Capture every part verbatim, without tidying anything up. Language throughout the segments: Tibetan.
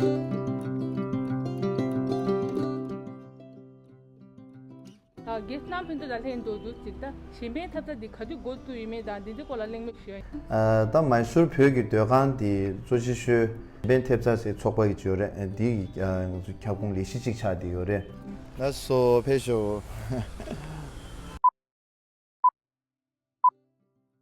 རྒྱལ་ནང་ཕན་ཚུན་ལ་ལྷན་དུ་འདུག་ཅིག་ད་གཞན་ཕན་ཐེབས་རྩ་འདི་ག་དུས་འགོ་བཙུགས་ཡོད་མེད་དང་འདི་འདྲའི་སྐོར་ལ་གླེང་མོལ་ཞུ་ཡ་ཡིན། ད་མའི་སུར་བོད་ཀྱི་སྡོད་ཁང་འདི་གཙོ་ཆེ་ཤོས་གཞན་ཕན་ཐེབས་རྩ་ཟེར་ཚོགས་པ་གི་ཡོད་རེད། འདི་ང་ཚོ་ཁྱབ་ཁོངས་ལས་གཞི་གཅིག་ཆགས་བསྡད་ཡོད་རེད། ལགས་སོ། ཕེབས་ཤོག་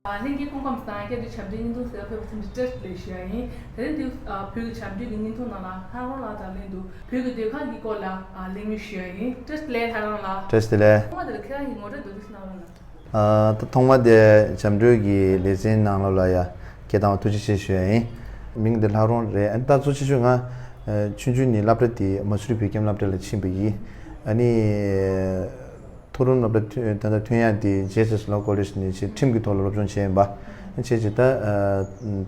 ལྷན་རྒྱས་སྐུ་ཁམས་བཟང་། སྐྱབས་བཅོལ་བྱ་བྲལ་བརྙན་ཐུང་ཟེར་བ་ཕེབས་པ་ཚང་མ་བཀྲ་ཤིས་བདེ་ལེགས་ཞུ་ཡ་ཡིན། དེ་རིང་འདི་བོད་ཀྱི་བྱ་བྲལ་གྱི་བརྙན་ཐུང་ནང་ལ་ལྷ་རོང་ལགས་དང་ལྷན་དུ་བོད་ཀྱི་སྡོད་ཁང་གི་སྐོར་ལ་གླེང་མོལ་ཞུ་ཡ་ཡིན། བཀྲ་ཤིས་བདེ་ལེགས་ལྷ་རོང་ལགས། བཀྲ་ཤིས་བདེ་ལེགས། ཐོག་མ་དེ་ལ་ཁྱེད་རང་གི་ངོ་སྤྲོད་མདོར་བསྡུས་ཤིག་གནང་རོགས་གནང་། ཨ། ད་ཐོག་མ་དེ་བྱ་བྲལ་གྱི་ལེ་ཚན་ནང་ལོགས་ལ་ཡ་སྐད་བཏང་བ་ཐུགས་རྗེ་ཆེ་ཞུ་ཡ་ཡིན། མིང་འདི་ལྷ་རོང་རེད། ཨ་ནི་ད་གཙོ་ཆེ་ཤོས་ང་ཆུང་ཆུང་ནས་སློབ་གྲྭ་དེ་མ་སུ་རི་བོད་ཁྱིམ་སློབ་གྲྭ་ལ་ཕྱིན་པ་ཡིན། ཨ་ནི་མཐོ་རིམ་སློབ་གྲྭ་ཐོན་ད་ལྟ་ཐོན་ཡག་དེ་ཇེ་ཨེས་ཨེས་ལོ་ཀོ་ལེཇ་ནས་བྱས། ཁྲིམས་ཀྱི་ཐོག་ལ་སློབ་སྦྱོང་བྱས་ཡིན་པ། བྱས་རྗེས་ད་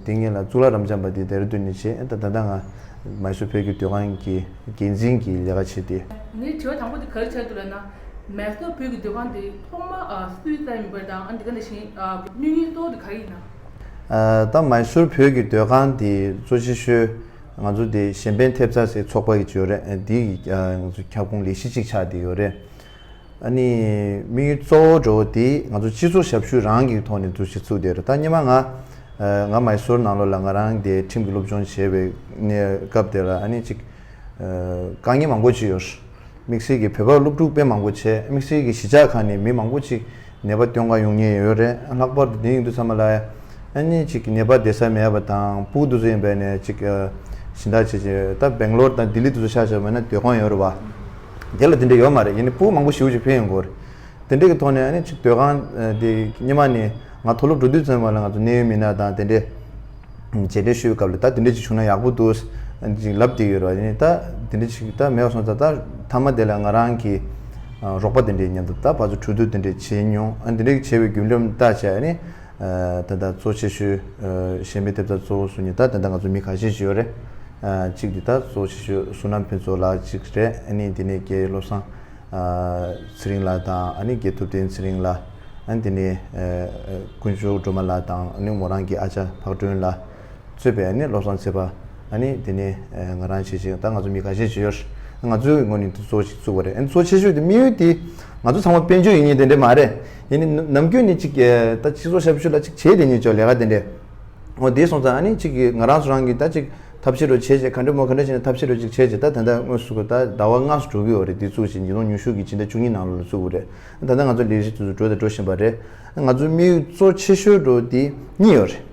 དེ་སྔོན་ལ་གཙུག་ལག་རབ་འབྱམས་པ་དེ་ལྡེ་ར་ལྡུན་ནས་བྱས། ད་ད་ལྟ་ང་མའི་སུར་བོད་ཀྱི་སྡོད་ཁང་གི་འགན་འཛིན་གྱི་ལས་ཀ་བྱས་ཏེ། ངའི་དྲི་བ་དང་པོ་དེ་ག་རེ་ཆགས་འདུག་ལབ་ན། མའི་སུར་བོད་ཀྱི་སྡོད་ཁང་དེ་ཐོག་མ་ཨ་སུས་བཙལ་ཡིན་པ་དང་། ཨ་འདི་ག་ནང་བཞིན་ཨ་དམིགས་ཡུལ་གཙོ་བོ་དེ་ག་རེ་ཡིན་ན། ཨ་ད་མའི་སུར་བོད་ཀྱི་སྡོད་ཁང་དེ་གཙོ་ཆེ་ཤོས་ང་ཚོ་དེ་གཞན་ཕན་ཐེབས་རྩ་ཟེར་ཚོགས་པ་གི་ཡོད་རེད། འདི་ཨ་ང་ཚོ་ཁྱབ་ཁོངས་ལས་གཞི་གཅིག་ཆགས་བསྡད་ཡོད་རེད། ཨ་ནི་དམིགས་ཡུལ་གཙོ་བོ་འདྲ་བོ་དེ་ང་ཚོ་སྤྱི་ཚོགས་ཞབས་ཞུ་རང་གི་ཐོག་ནས་འདུ་ཤེས་བཙུགས་བསྡད་ཡོད་རེད། ད་སྔོན་མ་ང་ཨ་ང་མའི་སུར་ནང་ལོགས་ལ་ང་རང་དེ་ཁྲིམས་ཀྱི་སློབ་སྦྱོང་བྱས་པའི་གནས་སྐབས་དེ་ལ་ཨ་ནི་ཅིག་ཨ་དཀའ་ངལ་མང་པོ་ཅིག་ཡོད། དམིགས་བསལ་གྱི་བོད་པ་སློབ་ཕྲུག་དཔེ་མང་པོ་བྱས། དམིགས་བསལ་གྱི་གཞིས་ཆགས་ཁག་ནས་མི་མང་པོ་ཅིག་ནད་པ་སྟོན་ག་ཡོང་མཁན་ཡོད་རེད། ལྷག་པར་དུ་དེ་ཡིན་དུས་ཙམ་པ་ལ་ཨ་ནི་ཅིག་ནད་པ་བསྡད་ས་མེད་པ་དང་། ཕྲུ་གུ་དེ་ཚོ་ཡིན་པ་ནས་ཅིག་ཨ་གཞན་དག་བྱས་བྱས། ད་སྦེང་ལོར་དང་ལྡི་ལི་དེ་ཚོ་ཆ་བཞག་པ་ན་སྡོད་ཁང་ཡོད་རེད་བ། དེ་ལ་དེ་འདྲ་ཡོད་མ་རེད། ཡིན་ནའི་ཕྲུ་གུ་མང་པོ་ཞེ་པོ་ཅིག་ཕེབས་ཡོང་གི་ཡོད་རེད། དེ་འདྲ་གི་ཐོག་ནས་ཨ་ནི་ཅིག་སྡོད་ཁང་ཨ་དེ་སྔོན་མ་ནས་ང་མཐོ་སློབ་འགྲོ་དུས་ཙམ་པ་ལ་ང་ཚོ་གནད་ཡོད་མི་སྣ་དང་དེ་འདྲས་མཇལ་འཕྲད་ཞུ་བའི་སྐབས་ལ། ད་དེ་འདྲས་ཅིག་བྱུང་ན་ཡག་པོ་འདུག་ཅིག་ལབ་བསྡད་ཡོད་རེད་བ། ཡིན་ནའི་ད་དེ་འདྲས་ཅིག་ད་མེད་པ་སོང་ཙང་། ད་མཐའ་མ་དེ་ལ་ང་རང་གི་ཨ་རོགས་པ་དེ་འདྲས་མཉམ་དུ་ད་ཕར་ཚུར་གྲོས་བསྡུར་དེ་འདྲས་བྱས་མྱོང་། ཨ་དེ་འདྲས་བྱས་པའི་བརྒྱུད་རིམ་ལྟར་བྱས་ཨ་ནི་ཨ་ད་ལྟ་གཙོ་ཆེ་ཤོས་ཨ་གཞན་ཕན་ཐེབས་རྩ་གཙོ་བོ་བཟུང་མཁན་ད་ད་ལྟ་ང་ཚོ་མི་ཁ་ཤས་ཤིག་ཡོད་རེད། ཨ་གཅིག་དེ་ད་གཙོ་ཆེ་ཤོས་བསོད་ནམས་ཕུན་ཚོགས་ལགས་གཅིག་རེད། ཨ་ནི་དེ་ནས་རྒན་བློ་བཟང་ཨ་ཚེ་རིང་ལགས་དང་། ཨ་ནི་རྒན་ཐུབ་བསྟན་ཚེ་རིང་ལགས། ཨ་ནི་དེ་ནས་ཨ་དཀོན་མཆོག་སྒྲོལ་མ་ལགས་དང་། ཨ་ནི་མོ་རང་གི་ཨ་ཅག་འཕགས་སྒྲོན་ལགས་གཙོས་པའི་ཨ་ནི་བློ་བཟང་ཚེ་དཔག། ཨ་ནི་དེ་ནས་ཨ་ང་རང་བྱས་བྱས། ད་ང་ཚོ་མི་ཁ་ཤས་ཤིག་ཡོད། ང་ཚོའི་ངོས་ནས་འདི་གཙོ་བོ་ཞིག་བཙུགས་པ་རེད། ཨ་ནི་གཙོ་ཆེ་ཤོས་དེ་དམིགས་ཡུལ་དེ་ང་ཚོ་ཚང་མ་དཔལ་འབྱོར་ཡིན་མཁན་དེ་འདྲ་མ་རེད། ཡིན་ནའི་ནམ་རྒྱུན་ནས་ཅིག་ཨ་ད་སྤྱི་ཚོགས་ཞབས་ཞུ་ལ་ཅིག་བྱས་བསྡད་མཁན་ཅིག་ལས་ཀ་དེ་འདྲས། འོ་དེ་སོང་ཙང་ཨ་ནི་ཅིག་གིས་ང་རང་ཚོ་རང་གིས་ད་ཅིག་ཐབས་ཤེས་འདྲ་བོ་བྱས་བྱས། ག་འདྲ་མོ་ག་འདྲ་བྱས་ནས་ཐབས་ཤེས་འདྲ་བོ་ཅིག་བྱས་བྱས། ད་ད་ལྟ་དངོས་སུ་ད་ཟླ་བ་ལྔ་སུ་འགྲོ་གི་ཡོད་རེད། འདི་བཙུགས་བྱས་ཉིས་སྟོང་ཉི་ཤུ་གི་ཕྱི་ཟླ་བཅུ་གཉིས་ནང་ལོགས་ལ་བཙུགས་པ་རེད། ད་ལྟ་ང་ཚོ་ལས་གཞི་དེ་ཚོ་འགྲོ་དང་འགྲོ་བཞིན་པ་རེད། ང་ཚོའི་དམིགས་ཡུལ་གཙོ་ཆེ་ཤོས་འདྲ་བོ་དེ་གཉིས་ཡོད་རེད།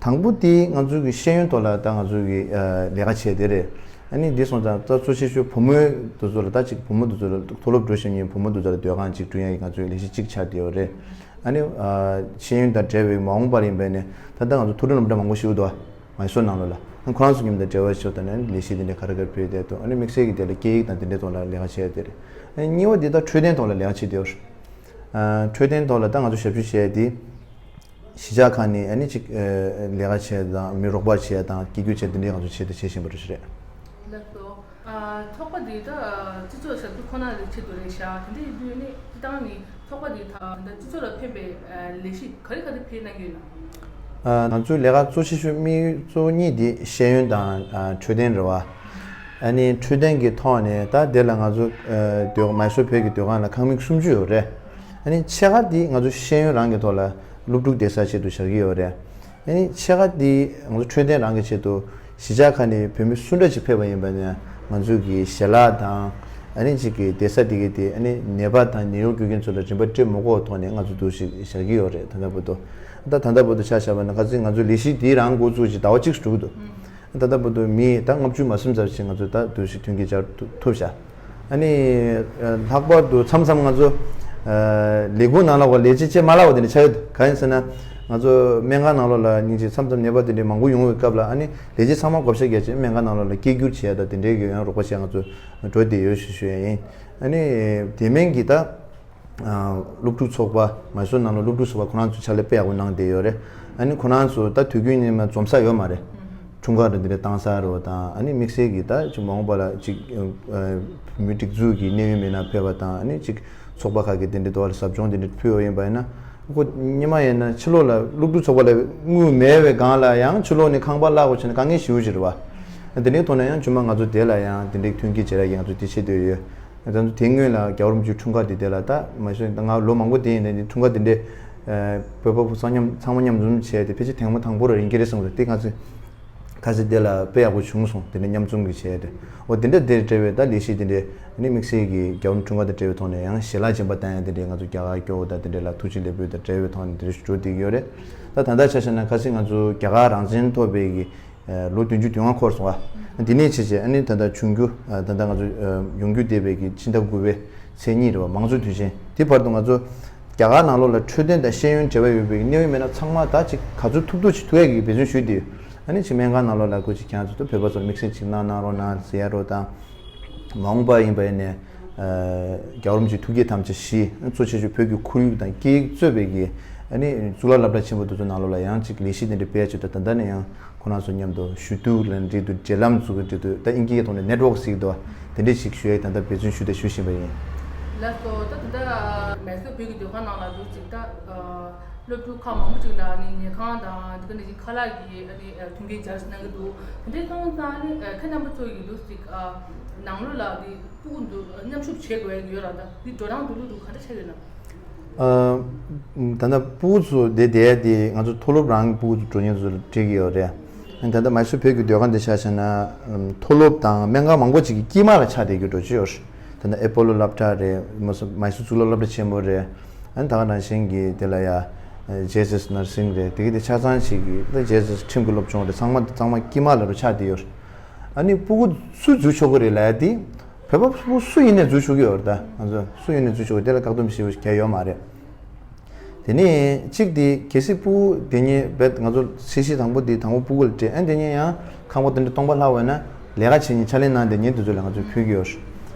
དང་པོ་དེ་ང་ཚོ་གི་ཤེས་ཡོན་ཐོག་ལ་ད་ང་ཚོ་གི་ཨ་ལས་ཀ་བྱས་དེ་རེད། ཨ་ནི་འདི་སོང་ཙང་ད་གཙོ་ཆེ་ཤོས་བུ་མོ་དེ་ཚོ་ལ། ད་ཅིག་བུ་མོ་དེ་ཚོ་ལ། མཐོ་སློབ་འགྲོ་བཞིན་པའི་བུ་མོ་དེ་ཚོ་ལ་སྡོད་ཁང་ཅིག་བསྐྲུན་ཡག་གི་ང་ཚོའི་ལས་གཞི་གཅིག་ཆགས་བསྡད་ཡོད་རེད། ཨ་ནི་ཨ་ཤེས་ཡོན་དང་འབྲེལ་བའི་མ་འོངས་པར་ཡིན་པ་ནས་ད་ལྟ་ང་ཚོ་མཐོ་རིམ་སློབ་གྲྭ་མང་པོ་ཞིག་འདུག་བ། མའི་སོར་ནང་ལོགས་ལ། ཨ་ཁོ་རང་ཚོ་མཉམ་དུ་འབྲེལ་བ་ཞིག་དང་། ཨ་ནི་ལས་གཞི་དེ་འདྲ་ག་རེ་ག་རེ་ཕུལ་བསྡད་འདུག་ཨ་ནི་དམིགས་བསལ་གྱི་དེ་ལ་སྐད་ཡིག་དང་དེ་འདྲའི་ཐོག་ལ་ལས་ཀ་བྱས་དེ་རེད། ཨ་ནི་གཉིས་པ་དེ་ད་འཕྲོད་བསྟེན་ཐོག་ལ་ལས་ཀ་བྱེད་བསྡད་ཡོད་རེད། ཨ་འཕྲོད་བསྟེན་ཐོག་ལ་ད་ང་ཚོ་ཞབས་ཞུ་བྱས་དེ། གཞིས་ཆགས་ཁག་ནས་ཨ་ནི་ཅིག་ཨ་ལས་ཀ་བྱས་དང་། མི་རོགས་པ་བྱས་དང་། སྐྱེལ་རྒྱུ་བྱས། དེ་འདྲའི་ང་ཚོ་བྱས་དང་བྱེད་བཞིན་པ་རེད། ལགས་སོ། ཨ་ཚོགས་པ་འདི་ད་སྤྱི་ཚོགས་ཞབས་ཞུ་ཁོ་ན་ལ་ཆེད་དུ་རེད་ཤག་དེ་འདྲ་ཡིན་དུས་ནི་སྤྱིར་བཏང་ནི་ཚོགས་པ་འདི་ད་ད་སྤྱི་ཚོགས་ལ་ཕན་པའི་ཨ་ལས་གཞི་ག་རེ་ག་རེ་འཕེལ་གནང་གི་ཡོད་ན། ཨ་ང་ཚོའི་ལས་ཀ་གཙོ་ཆེ་ཤོས་དམིགས་ཡུལ་གཙོ་བོ་གཉིས་འདི་ཤེས་ཡོན་དང་ཨ་འཕྲོད་བསྟེན་རེད་བ། ཨ་ནི་འཕྲོད་བསྟེན་གྱི་ཐོག་ནས་ད་དེ་ལ་ང་ཚོ་ཨ་སྡོད་མའི་སོར་བོད་ཀྱི་སྡོད་ཁང་ལ་ཁང་མིག་སུམ་ཅུ་ཡོད་རེད། ཨ་ནི་ཕྱེད་ཀ་འདི་ང་ཚོ་ཤེས་ཡོན་རང་གི་ཐོག་ལ་སློབ་ཕྲུག་བསྡད་ས་ཆེད་དུ་བཞག་གི་ཡོད་རེད། ཨ་ནི་ཕྱེད་ཀ་འདི་ང་ཚོ་འཕྲོད་བསྟེན་རང་གི་ཆེད་དུ། གཞིས་ཆགས་ཁག་ནས་བོད་མི་སུ་འདྲ་ཅིག་ཕེབས་པ་ཡིན་པ་ནས་ང་ཚོ་གི་ཞལ་ལག་དང་། ཨ་ནི་ཅིག་གི་བསྡད་ས་དེ་གི་དེ། ཨ་ནི་ནད་པ་དང་ནད་གཡོག་དགོས་མཁན་ཚོ་ལ་རིན་པ་སྤྲད་མི་དགོས་ཐོག་ནས་ང་ཚོ་འདུག་ཞིག་བཞག་གི་ཡོད་རེད། ད་ལྟ་བར་དུ། ད་ད་ལྟ་བར་དུ་ཆ་བཞག་པ་ན། ཁ་སང་ང་ཚོའི་ལས་གཞི་འདི་རང་འགོ་བཙུགས་ཅིག་ཟླ་བ་གཅིག་འགྲོ་གི་འདུག་ད་ལྟ་བར་དུ་མི་ད་ལྔ་བཅུ་མ་ཟིན་ཙམ་ཞིག་ང་ཚོས་ད་འདུག་ཞིག་མཐུན་རྐྱེན་སྦྱར་ཐུབ་ཤག་ཨ་ནི་ལྷག་པར་དུ་མཚམས་མཚམས་ང་ཚོ་ལས་ཁུངས་ནང་ལོགས་ལ་ལས་བྱེད་བྱེད་མ་ལབ་པ་དེ་འདྲ་ཆགས་ཡོད། གང་ཡིན་ཟེར་ན། ང་ཚོ་སྨན་ཁང་ནང་ལོགས་ལ་སྙིང་རྗེ་མཚམས་མཚམས་ནད་པ་དེ་འདྲ་མང་པོ་ཡོང་བའི་སྐབས་ལ། ཨ་ནི་ལས་བྱེད་ཚང་མ་བགོ་བཤའ་བརྒྱབ་བྱས་སྨན་ཁང་ནང་ལོགས་ལ་སྐྱེལ་རྒྱུ་བྱས་དང་། དེ་འདྲའི་གི་ཡང་རོགས་པ་བྱས་ང་ཚོ་འགྲོ་བསྡད་ཡོད་ཞུ་ཞུ་ཡ་ཡིན། ཨ་ནི་དེ་མིན་གྱི་ད། ཨ་སློབ་ཕྲུག་ཚོགས་པ། མའི་སོར་ནང་ལ་སློབ་ཕྲུག་ཚོགས་པ་ཁོ་རང་ཚོ་ཕྱག་ལས་དཔེ་ཡག་པོ་གནང་བསྡད་ཡོད་རེད། ཨ་ནི་ཁོ་རང་ཚོ་ད་དུས་རྒྱུན་ནས་མ་འཛོམས་ས་ཡོད་མ་རེད། འཁྲུངས་སྐར་དང་དེ་འདྲ་བཏང་ས་རེད་བ་དང་། ཨ་ནི་དམིགས་བསལ་གྱི་ད་ཅིག་མ་འོངས་པ་ལ་ཅིག་ཨ་མི་སྒྲིག་འཛུགས་ཀྱི་གནད་ཡོད་མི་སྣ་ཕེབས་པ་དང་། ཨ་ནི་ཅིག་ཚོགས་པ་ཁག་གི་དེ་འདྲའི་ཐོག་ལ་ཟབ་སྦྱོང་དེ་འདྲ་ཕུལ་བ་ཡིན་པ་ཡིན་ན། ཁོ་སྔོན་མ་ཡིན་ན་ཕྱི་ལོགས་ལ་སློབ་ཕྲུག་ཚོགས་པ་ལ་དངུལ་མེད་པའི་སྒང་ལ་ཡང་ཕྱི་ལོགས་ནས་ཁང་པ་གླ་དགོས་བྱས་ན་དཀའ་ངལ་ཞེ་པོ་ཅིག་རེད་བ། དེ་འདྲའི་ཐོག་ནས་ཡང་ཆུང་མ་ང་ཚོ་དེ་ལ་ཡང་དེ་འདྲའི་མཐུན་རྐྱེན་བྱེད་ཡག་གི་ང་ཚོ་དེ་བྱེད་འདོད་ཡོད། ང་ཚོ་དེ་སྔོན་ལ་རྒྱལ་བ་རིན་པོ་ཆེའི་འཁྲུངས་སྐར་དེ་དེ་ལ་ད་མ་གཞི་ད་ང་ལོ་མང་པོ་དེ་ཡིན་ནའི་འཁྲུངས་སྐར་དེ་འདྲའི་བོད་པ་ཕོ་ཚང་མཉམ་ཚང་མ་མཉམ་འཛོམས་བྱས་ཏེ་ཕལ་ཆེར་ཐེངས་མ་དང་པོ་ར་ཡིན་གྱི་རེད་བསམ་གི་འདུག་དེ་ང་ཚོ་ཁ་སང་དེ་ལ་དཔེ་ཡག་པོ་བྱུང་སོང་། དེ་འདྲ་མཉམ་འཛོམས་ཀྱི་བྱས་ཏེ། འོ་དེ་འདྲ་དེ་འབྲེལ་བའི་ད་ལས་གཞི་དེ་འདྲའི་ནི་དམིགས་བསལ་གྱི་རྒྱལ་བ་རིན་པོ་ཆེའི་འཁྲུངས་སྐར་དང་འབྲེལ་བའི་ཐོག་ནས་ཡང་ཞལ་ལག་སྦྱིན་པ་བཏང་ཡ་དེ་འདྲའི་ང་ཚོ་རྒྱ་གར་སྐྱོ་བོ་དང་དེ་འདྲའི་ལ་ཐུགས་རྗེ་ལེགས་འབུལ་དང་འབྲེལ་བའི་ཐོག་ནས་དེ་འདྲ་ཞིག་འགྲོ་བསྡད་ཀྱི་ཡོད་རེད། ད་ད་ལྟ་ཆ་བཞག་ན་ཁ་སང་ང་ཚོ་རྒྱ་གར་རང་བཙན་ཐོབ་པའི་གི་ལོ་བདུན་ཅུ་དོན་ལྔ་འཁོར་སོང་བ། འདི་ནས་བྱས་བྱས་ཨ་ནི་ད་ལྟ་འབྱུང་འགྱུར་ད་ལྟ་ང་ཚོ་ཡོང་རྒྱུ་བསྡད་པའི་གི་ཕྱི་ཟླ་དགུ་པའི་ཚེས་གཉིས་རེད་བ། མང་གཙོའི་དུས་ཆེན་དེ་བར་དུ་ང་ཚོ་རྒྱ་གར་ནང་ལོགས་ལ་འཕྲོད་བསྟེན་དང་ཤེས་ཡོན་འབྲེལ་བ་ཡོད་པའི་གནད་ཡོད་མེད་ན་ཚང་མ་ད་ཅིག་ག་ཚོད་ཐུབ་ཐུབ་ཅིག་ཐུབ་ཡ་གི་འབད་བརྩོན་ཞུས་ཏེ་ཡོད། ཨ་ནི་ཅིག་སྨན་ཁང་ནང་ལོགས་ལ་སྐུ་ཅིག་ཁྱེད་ཚོ་ད་བོད་པ་ཚོར་དམིགས་བསལ་ཅིག་གནང་གནང་རོགས་གནང་ཟེར་ཡ་རོགས་དང་། མ་འོངས་པ་ཡིན་པ་ཡིན་ནས་རྒྱལ་བ་རིན་པོ་ཆེའི་ཐུགས་བསྐྱེད་དམ་བཅའ་བཞི་གཙོ་ཆེ་ཤོས་བོད་ཀྱི་ཁོར་ཡུག་དང་སྐད་ཡིག་གཙོས་པའི་གི་ཨ་ནི་གཙུག་ལག་སློབ་གྲྭ་ཆེན་པོ་དེ་ཚོ་ནང་ལོགས་ལ་ཡང་ཅིག་ལས་གཞི་དེ་འདྲ་སྤེལ་ཡ་ཅིག་དང་། ད་ལྟ་ནས་ཡང་ཁོ་རང་ཚོ་མཉམ་དུ་ཞུ་གཏུག་ལ་འབྲེལ་དུ་འབྲེལ་ལམ་བཙུགས་ཀྱི་འབྲེལ་དུ་ད་ཨིན་སྐད་ཐོག་ནས་ནེཊ་ཝོག་ཟེར་གྱི་འདུག་དེ་འདྲས་ཞིག་ཞུ་ཡ་ད་ལྟ་འབད་བརྩོན་ཞུ་དང་ཞུ་བཞིན་པ་ཡིན། ལགས་སོ། ད་ད་ལྟ་མེག་སི་བོད་ཀྱི་སྡོད་ཁང་ནང་ལ་འདུག་ཅིག་ད་སློབ་ཕྲུག་ཁག་མང་པོ་ཅིག་ལ་ནི་ཉལ་ཁང་དང་འདི་ག་ནས་ཅིག་ཁ་ལག་གི་ཨ་ནི་མཐུན་རྐྱེན་སྦྱར་གནང་གི་འདུག་དེ་འདྲའི་སོང་ཙང་ནི་ཁྱེད་རྣམ་པ་ཚོ་ཡི་འདུག་ཅིག་ནང་ལོགས་ལ་དེ་ཕྲུ་གུ་འདུག་མཉམ་ཞུགས་བྱེད་དགོས་ཀྱི་ཡོད་ར། ད་འདི་འགྲོ་སྟངས་འགྲོ་ལུགས་འདུག་ག་འདྲ་ཆགས་ཡོད་ན། ཨ། ད་ལྟ་ཕྲུ་གུ་ཚོ་དེ་བསྡད་དེ་ང་ཚོ་མཐོ་སློབ་རང་གི་ཕྲུ་གུ་ཚོ་འགྲོ་མཁན་ཚོ་ལ་སྤྲད་ཀྱི་ཡོད་རེད། ད་ལྟ་མེག་སི་བོད་ཀྱི་སྡོད་ཁང་དེ་ཆ་བཞག་ན་མཐོ་སློབ་དང་སྨན་ཁང་མང་པོ་ཅིག་གི་དཀྱིལ་མ་ལ་ཆགས་བསྡད་རྒྱུ་འདྲ་ཅིག་ཡོད་རེད། ད་ལྟ་ཨེ་པོ་ལོ་སློབ་གྲྭ་རེད། མེག་སི་མེག་སི་གཙུག་ལག་སློབ་གྲྭ་ཆེན་པོ་རེད། ཨ་ནི་ད་ག་ནང་བཞིན་གྱི་དེ་ལ་ཡ་ཇེ་ཨེས་ཨེས་ནར་སིང་རེད། དེ་གི་དེ་ཆ་ཚང་ཞིག་གི་ད་ཇེ་ཨེས་ཨེས་ཁྲིམས་ཀྱི་སློབ་སྦྱོང་རེད། ཚང་མ་ཚང་མ་དཀྱིལ་མ་ལ་རུ་ཆགས་བསྡད་ཡོད་རེད། ཨ་ནི་ཕྲུ་གུ་སུ་འཛུལ་ཆོག་གི་རེད་ལབ་ཡ་དེ། བོད་པ་ཕྲུ་གུ་སུ་ཡིན་ནས་འཛུལ་ཆོག་གི་ཡོད་རེད། ད་ང་ཚོ་སུ་ཡིན་ནས་འཛུལ་ཆོག་གི་དེ་ལ་བཀག་སྡོམ་ཞེ་པོ་ཞིག་བརྒྱབ་ཡོད་མ་རེད། དེ་ནས་གཅིག་དེ་གལ་སྲིད་ཕྲུ་གུ་དེ་ཉིད་བེད་ང་ཚོ་ཚད་གཞི་དང་པོ་དེ་དང་པོ་ཕྲུ་གུ་ལ་སྤྲད། ཨ་ནི་དེ་ཉིད་ཡང་ཁང་པ་དེ་འདྲ་སྟོང་པ་ལྷག་པ་ཡོད་ན་ལས་ཀ་བྱེད་མཁན་ཕྱག་ལས་གནང་བསྡད་མཁན་དེ་ཚོ་ལ་ང་ཚོས་ཕུལ་གྱི་ཡོད་རེད།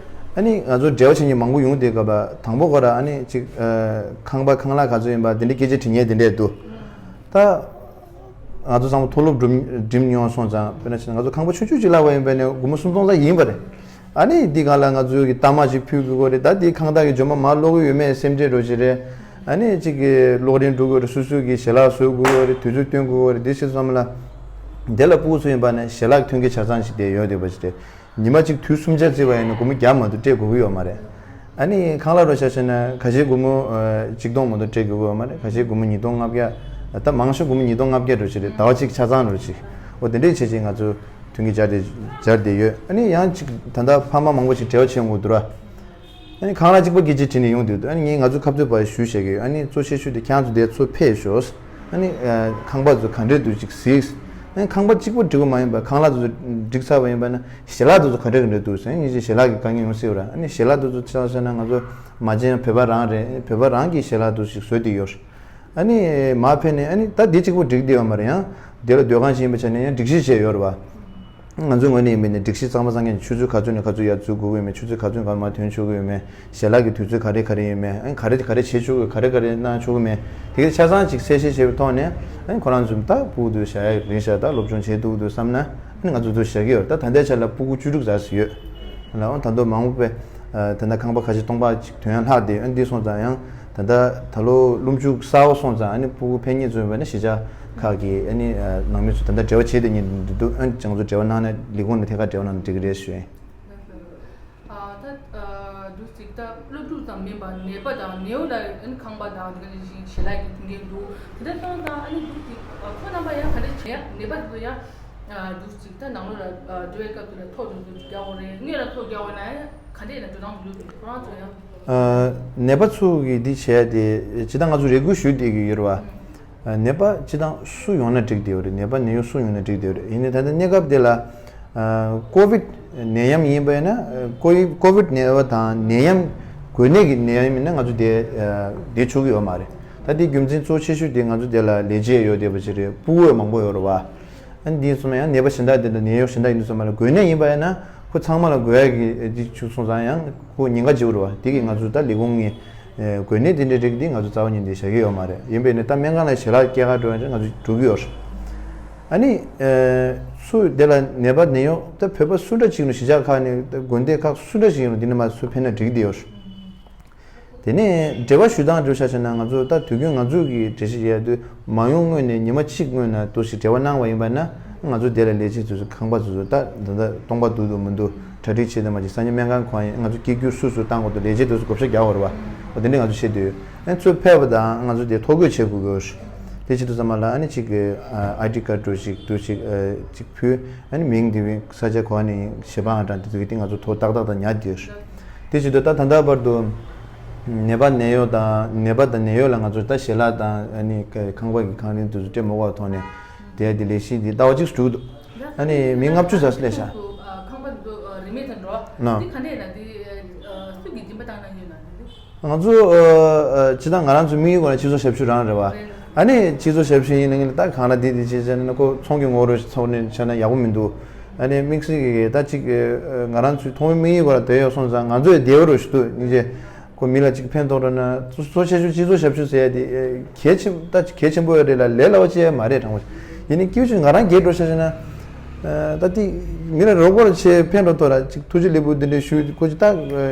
ཨ་ནི་ང་ཚོ་འབྲེལ་བ་བྱེད་མཁན་མང་པོ་ཡོང་བསྡད་སྐབས་ལ་དང་པོ་ཁོ་ར་ཨ་ནི་གཅིག་ཁང་པ་ཁང་གླ་ག་ཚོད་ཡིན་པ་དེ་འདྲ་སྐད་ཆ་དྲི་མཁན་དེ་འདྲས་འདུག་ད་ང་ཚོ་ཚང་མ་མཐོ་སློབ་འགྲིམ་འགྲིམ་མྱོང་སོང་ཙང་། དཔེར་ན་ཆ་ན་ང་ཚོ་ཁང་པ་ཆུང་ཆུང་ཅིག་གླ་བ་ཡིན་པ་ཡིན་ནའི་སྒོར་མོ་སུམ་སྟོང་ཙམ་ཡིན་པ་རེད། ཨ་ནི་འདི་སྒང་ལ་ང་ཚོའི་གི་གཏའ་མ་ཅིག་ཕུལ་དགོས་ཀྱི་རེད། ད་འདི་ཁང་བདག་གི་འཇོན་མ་མར་སློག་གི་ཡོད་མེད་སེམས་ཁྲལ་འདྲ་ཅིག་རེད། ཨ་ནི་གཅིག་གི་གློག་རིན་འགྲོ་གི་ཡོད་རེད། སོ་སོའི་གི་ཞལ་ལག་བཟོ་དགོས་ཀྱི་ཡོད་རེད། དུས་ཚོད་བཏོན་དགོས་ཀྱི་ཡོད་རེད། འདི་ཕྱིན་སོང་ཙང་ལ་དེ་ལ་ཕྲུ་གུ་ཚོ་ཡིན་པ་ན་ཞལ་ལག་མཐུན་རྐྱེན་ཆ་ཚང་ཅིག་དེ་ཡོད་བསྡད་པ་ཅིག་རེད། ཉི་མ་གཅིག་དུས་གསུམ་ཆ་བརྩིས་པ་ཡིན་ན་སྒོར་མོ་བརྒྱ་མ་གཏོགས་སྤྲད་དགོས་ཀྱི་ཡོད་མ་རེད། ཨ་ནི་ཁང་གླ་རུ་ཆ་བཞག་ན་ཁ་ཤས་སྒོར་མོ་ཨ་གཅིག་སྟོང་མ་གཏོགས་སྤྲད་དགོས་ཀྱི་ཡོད་མ་རེད། ཁ་ཤས་སྒོར་མོ་ཉིས་སྟོང་ལྔ་བརྒྱ། ད་མང་ཤོས་སྒོར་མོ་ཉིས་སྟོང་ལྔ་བརྒྱ་འདྲ་ཅིག་རེད། ཟླ་བ་གཅིག་ཆ་ཚང་འདྲ་ཅིག་འོ་དེ་འདྲས་བྱས་བྱས་ང་ཚོ་མཐུན་རྐྱེན་སྦྱར་ཏེ་སྦྱར་ཏེ་ཡོད། ཨ་ནི་ཡང་གཅིག་ད་ལྟ་ཕ་མ་མང་པོ་ཞིག་འབྲེལ་བ་བྱེད་ཡོང་གི་འདུག་ར། ཨ་ནི་ཁང་གླ་གཅིག་པོ་སྐད་ཆ་དྲིས་ནས་ཡོང་དུས་འདུག་ཨ་ནི་ངས་ང་ཚོ་ཁ་རྩོད་པ་ཞུ་བཤད་ཀྱི་ཡོད། ཨ་ནི་གཙོ་ཆེ་ཤོས་དེ་ཁྱེད་རང་ཚོ་འདིར་ཚུར་ཕེབས་ཤོག་ཨ་ནི་ཨ་ཁང་པ་ཚོ་ག་འདྲས་འདུག་ཅིག་གཟིགས། ཨ་ནི་ཁང་པ་གཅིག་པོ་འགྲིག་པ་མ་ཡིན་པར་ཁང་གླ་ཚོ་འགྲིག་ཚར་བ་ཡིན་པ་ན་ཞལ་ལག་དེ་ཚོ་ག་འདྲས་ག་འདྲས་འདུག་ཟེར། ཨ་ནི་ཞལ་ལག་གི་དཀའ་ངལ་ཡོང་སྲིད་པ་རེད། ཨ་ནི་ཞལ་ལག་དེ་ཚོ་ཆ་བཞག་ན་ང་ཚོ་མ་བྱན་བོད་པ་རང་རེད། བོད་པ་རང་གི་ཞལ་ལག་དེ་ཚོ་ཞིག་བཟོས་བསྡད་ཡོད། ཨ་ནི་མར་ཕེབས་ནས་ཨ་ནི་ད་འདི་གཅིག་པོ་འགྲིག་བསྡད་ཡོད་མ་རེད། ཡང་དེ་ལ་སྡོད་ཁང་ཞིག་ཡིན་པའི་ཆ་ནས་ཡང་སྒྲིག་གཞི་བྱས་ཡོད་རེད་པ། ང་ཚོའི་ངོས་ནས་ཡིན་པ་ཡིན་ན་སྒྲིག་གཞི་གཙང་མ་གཙང་རྐྱང་ཆུ་ཚོད་ག་ཚོད་ནས་ག་ཚོད་ཡར་འཛུལ་དགོས་ཀྱི་ཡོད་མེད། ཆུ་ཚོད་ག་ཚོད་གར་མར་ཐོན་ཆོག་གི་ཡོད་མེད། ཞལ་ལག་གི་དུས་ཚོད་ག་རེ་ག་རེ་ཡོད་མེད། ཨ་ནི་ག་རེ་ག་རེ་བྱེད་ཆོག་གི་ཡོད། ག་རེ་ག་རེ་གནང་ཆོག་གི་མེད། དེ་གའི་ཆ་ཚང་ཅིག་གསལ་བཤད་བྱས་པའི་ཐོག་ནས་ཨ་ནི་ཁོ་རང་ཚོས་ད་ཕྲུ་གུ་དེ་བཞག་ཡ་རེད་ཤག་ད་སློབ་སྦྱོང་བྱེད་ཐུབ་འདུག་བསམ་ན་ཨ་ནི་ང་ཚོ་དེ་བཞག་གི་ཡོད་རེད། ད་ད་ལྟའི་ཆ་ལ་ཕྲུ་གུ་བཅུ་དྲུག་ཙམ་ཞིག་ཡོད། ལགས་འོང་ད་དུང་མང་པོ་པས་ད་ལྟ་ཁང་པ་ཁ་ཤས་སྟོང་པ་ཅིག་ཐོན་ཡ་ལྷག་བསྡད་ཡོད། ཨ་ནི་འདི་སོང་ཙང་ཡང་ད་ལྟ་ད་ལོ་སློབ་འཇུག་གསར་པ་སོང་ཙང་ཨ་ནི་ཕྲུ་གུ་ཕེབས་མཁན་ཚོ་ཡིན་པ་ན་གཞིས་ཆགས་ཁག་གི་ཨ་ནི་ནང་མི་ཚོ་ད་ལྟ་འབྲེལ་བ་བྱེད་བསྡད་མཁན་འདི་འདུག་ཨ་ནི་ང་ཚོ་འབྲེལ་བ་གནང་ན་ལས་ཁུངས་ནས་ཐད་ཀར་འབྲེལ་བ་གནང་ན་འགྲིག་གི་རེད་ཞུ་ཡིན། ཨ་ད་ཨ་འདུག་ཅིག་ད་སློབ་ཕྲུག་ཙམ་མིན་པར་ནད་པ་དང་ནད་གཡོག་ལ་ཨ་ནི་ཁང་པ་དང་དེ་ག་ནང་བཞིན་ཞལ་ལག་གི་མཐུན་རྐྱེན་འདུག་དེ་འདྲ་སོང་ཙང་ཨ་ནི་འདུག་ཅིག་ཨ་ཁོང་རྣམ་པ་ཡང་ག་འདྲ་བྱེད་ཡ་ནད་པ་ཚོ་ཡང་ཨ་འདུག་ཅིག་ད་ནང་ལོགས་ལ་ཨ་འགྲོ་བའི་སྐབས་དེ་ལ་ཐོ་འདུག་འདུག་རྒྱག་དགོས་རེད། སྔོན་ལ་ཐོ་རྒྱག་དགོས་ན་ཡང་ག་འདྲ་ཡིན་ན་འགྲོ་སྟངས་འདུག་ཁོ་རང་ཚོ་ཡང་། ཨ་ནད་པ་ཚོ་གི་འདི་བྱས་ཏེ་ཇི་ལྟར་ང་ཚོ་རེ་སྐུལ་ཞུས་བསྡད་ཀྱི་ཡོད་རེད་བ། ནད་པ་སྤྱི་བཏང་སུ་ཡོང་ན་འགྲིག་བསྡད་ཡོད་རེད། ནད་པ་ནད་གཡོག་སུ་ཡོང་ན་འགྲིག་བསྡད་ཡོད་རེད། ཡིན་ནའི་ད་ལྟ་གནས་སྐབས་འདི་ལ་ཀོ་བིད་ནད་ཡམས་ཡིན་པ་ཡིན་ན་ཀོ་ཀོ་བིད་ནད་པ་དང་ནད་ཡམས་འགོས་ནད་ཀྱི་ནད་ཡམས་ཡིན་ན་ང་ཚོ་དེ་བསྡད་ཆོག་གི་ཡོད་མ་རེད། ད་དེ་རྒྱུ་མཚན་གཙོ་ཆེ་ཤོས་དེ་ང་ཚོ་དེ་ལ་ལས་བྱེད་ཡོད་བསྡད་པ་ཅིག་རེད། ཕྲུ་གུ་མང་པོ་ཡོད་རེད་བ། ཨ་ནི་དེ་ཚོ་ཡང་ནད་པ་གཞན་དག་དེ་འདྲ་ནད་གཡོག་གཞན་དག་ཡིན་དུས་ཙམ་པ་ལ་འགོས་ནད་ཡིན་པ་ཡིན་ན་ཁོ་ཚང་མ་ལ་འགོས་ཡ་གི་དེ་བྱུང་སོང་ཙང་ཡང་ཁོ་ཉེན་ཁ་ཆེ་བོ་རེད་བ། དེ་གི་ང་ཚོ་ད་ལས་ཁུངས་ཀྱི་འགོས་ནད་དེ་འདྲའི་རིགས་འདི་ང་ཚོ་རྩ་བ་ཉིད་ནས་བཞག་གི་ཡོད་མ་རེད། ཡིན་པས་ནི་ད་སྨན་ཁང་ལ་ཞལ་ལག་སྐྱེལ་ག་འགྲོ་ཡ་ང་ཚོ་འགྲོ་གི་ཡོད་རེད། ཨ་ནི་ཚུར་དེ་ལ་ནད་པ་ནད་གཡོག་ད་བོད་པ་སུ་འདྲ་ཅིག་ཡིན་རུང་གཞིས་ཆགས་ཁག་ནས་ད་དགོན་སྡེ་ཁག་སུ་འདྲ་ཞིག་ཡིན་རུང་འདི་ནས་མར་ཚུར་ཕེབས་ན་འགྲིག་གི་ཡོད་རེད། དེ་ནས་འབྲེལ་བ་ཞུ་སྟངས་འདྲ་ཆ་བཞག་ན་ང་ཚོ་ད་དུས་རྒྱུན་ང་ཚོ་གི་འགྲེལ་བཤད་བྱེད་ཡ་དུས་མ་ཡོང་སྔོན་ནས་ཉི་མ་གཅིག་སྔོན་ན་དུ་ཞིག་འབྲེལ་བ་གནང་བ་ཡིན་པ་ན་ ང་ཚོ་དེ་ལ་ལས་བྱེད་ཚོས་ཁང་པ་ཚོས་ད་ད་ལྟ་སྟོང་པ་འདུག་འདུག་མི་འདུག་གྲ་སྒྲིག་བྱེད་དུ་མ་ཅིག་སང་ཉིན་སྨན་ཁང་གང་ཡིན། ང་ཚོ་སྐྱིད་སྒྱུར་སུ་སུ་བཏང་དགོས་འདུག་ལས་བྱེད་ཚོས་བགོ་བཤའ་རྒྱག་དགོས་རེད་བ། འོ་དེ་འདྲ་ང་ཚོ་བཤད་དུས་ཨ་ཚོས་ཕེབས་པ་དང་ང་ཚོ་དེ་ཐོ་འགོད་བྱེད་དགོས་ཀྱི་ཡོད་རེད། དེ་བྱེད་དུས་ཙམ་པ་ལ་ཨ་ནི་ཅིག་གི་ཨའི་ཌི་ཀར་འགྲོ་ཞིག་འདུག་ཅིག་ཅིག་ཕུལ། ཨ་ནི་མིང་དེ་བའི་ས་ཆ་གོ་ནི་ཞེ་པ་ཨང་གྲངས་དེ་ཚོ་གི་དེ་ང་ཚོ་ཐོ་ཏག་ཏག་ཏག་ཉར་དུས། དེ་བྱེད་དུས་ད་ད་ལྟ་བར་དུ་ནད་པ་ནད་གཡོག་དང་ནད་པ་དང་ནད་གཡོག་ལ་ང་ཚོ་ད་ཞལ་ལག་དང་ཨ་ནི་ཁང་པ་གི་ཁང་རིན་དེ་ཚོ་སྤྲད་མ་དགོས་པའི་ཐོག་ནས་དེ་དེ་ལས་གཞི་འདི་ཟླ་བ་གཅིག་འགྲོ་གི་འདུག་ཨ་ནི་མི་ལྔ་བཅུ་ཙམ་སླེབས་ཤག་ཁང་པ་འདི་རིན་མེད་དུ་འགྲོ། ན། འདི་ག་ནས་ན་འདི་སུ་གིས་སྦྱིན་པ་བཏང་གནང་ཡོད་ན་འདི། ང་ཚོ་ཨ་ཨ་སྤྱིར་བཏང་ང་རང་ཚོའི་དམིགས་ཡུལ་སྒོ་ནས་སྤྱི་ཚོགས་ཞབས་ཞུ་རང་རེད་བ། རེད། ཨ་ནི་སྤྱི་ཚོགས་ཞབས་ཞུ་ཡིན་ན་ངེད་ལ་ད་གང་ལ་འདི་འདི་བྱེད་བྱས་ན་ཁོ་ཚོང་གི་ངོ་རོ་ཚོགས་ནས་བྱས་ན་ཡག་པོ་མི་འདུག་ཨ་ནི་དམིགས་བསལ་གྱི་ད་ཅིག་ཨ་ང་རང་ཚོའི་ཐོག་མའི་དམིགས་ཡུལ་སྒོ་ལ་དེ་ཡོད་སོང་ཙང་ང་ཚོས་བདེ་བོ་རུ་ཞུ་འདུག་སྙིང་རྗེ། ཁོ་མི་ལ་ཅིག་ཕན་ཐོགས་འགྲོ་ན་གཙོ་གཙོ་ཆེ་ཤོས་སྤྱི་ཚོགས་ཞབས་ཞུ་ཟེར་ཡ་དེ་ཨ་གལ་ཆེན་ད་གལ་ཆེན་པོ་ཡོད་རེད་ལ་ལས་སླ་བོ་ཅིག་མ་རེད། དྲང་པོ་ཡིན་ནི་སྐྱིད་ཆུ་ང་རང་སྒེར་འགྲོ་ཤ་ཤ་ན། ད་ཐེངས་མི་ལ་རོགས་པ་ཆེ་ཕན་རོགས་ཐོགས་ར་ཅིག་ཐུགས་རྗེ་ལེགས་འབུལ་འདི་འདྲའི་ཞུ་ཁོ་ཅིག་ད་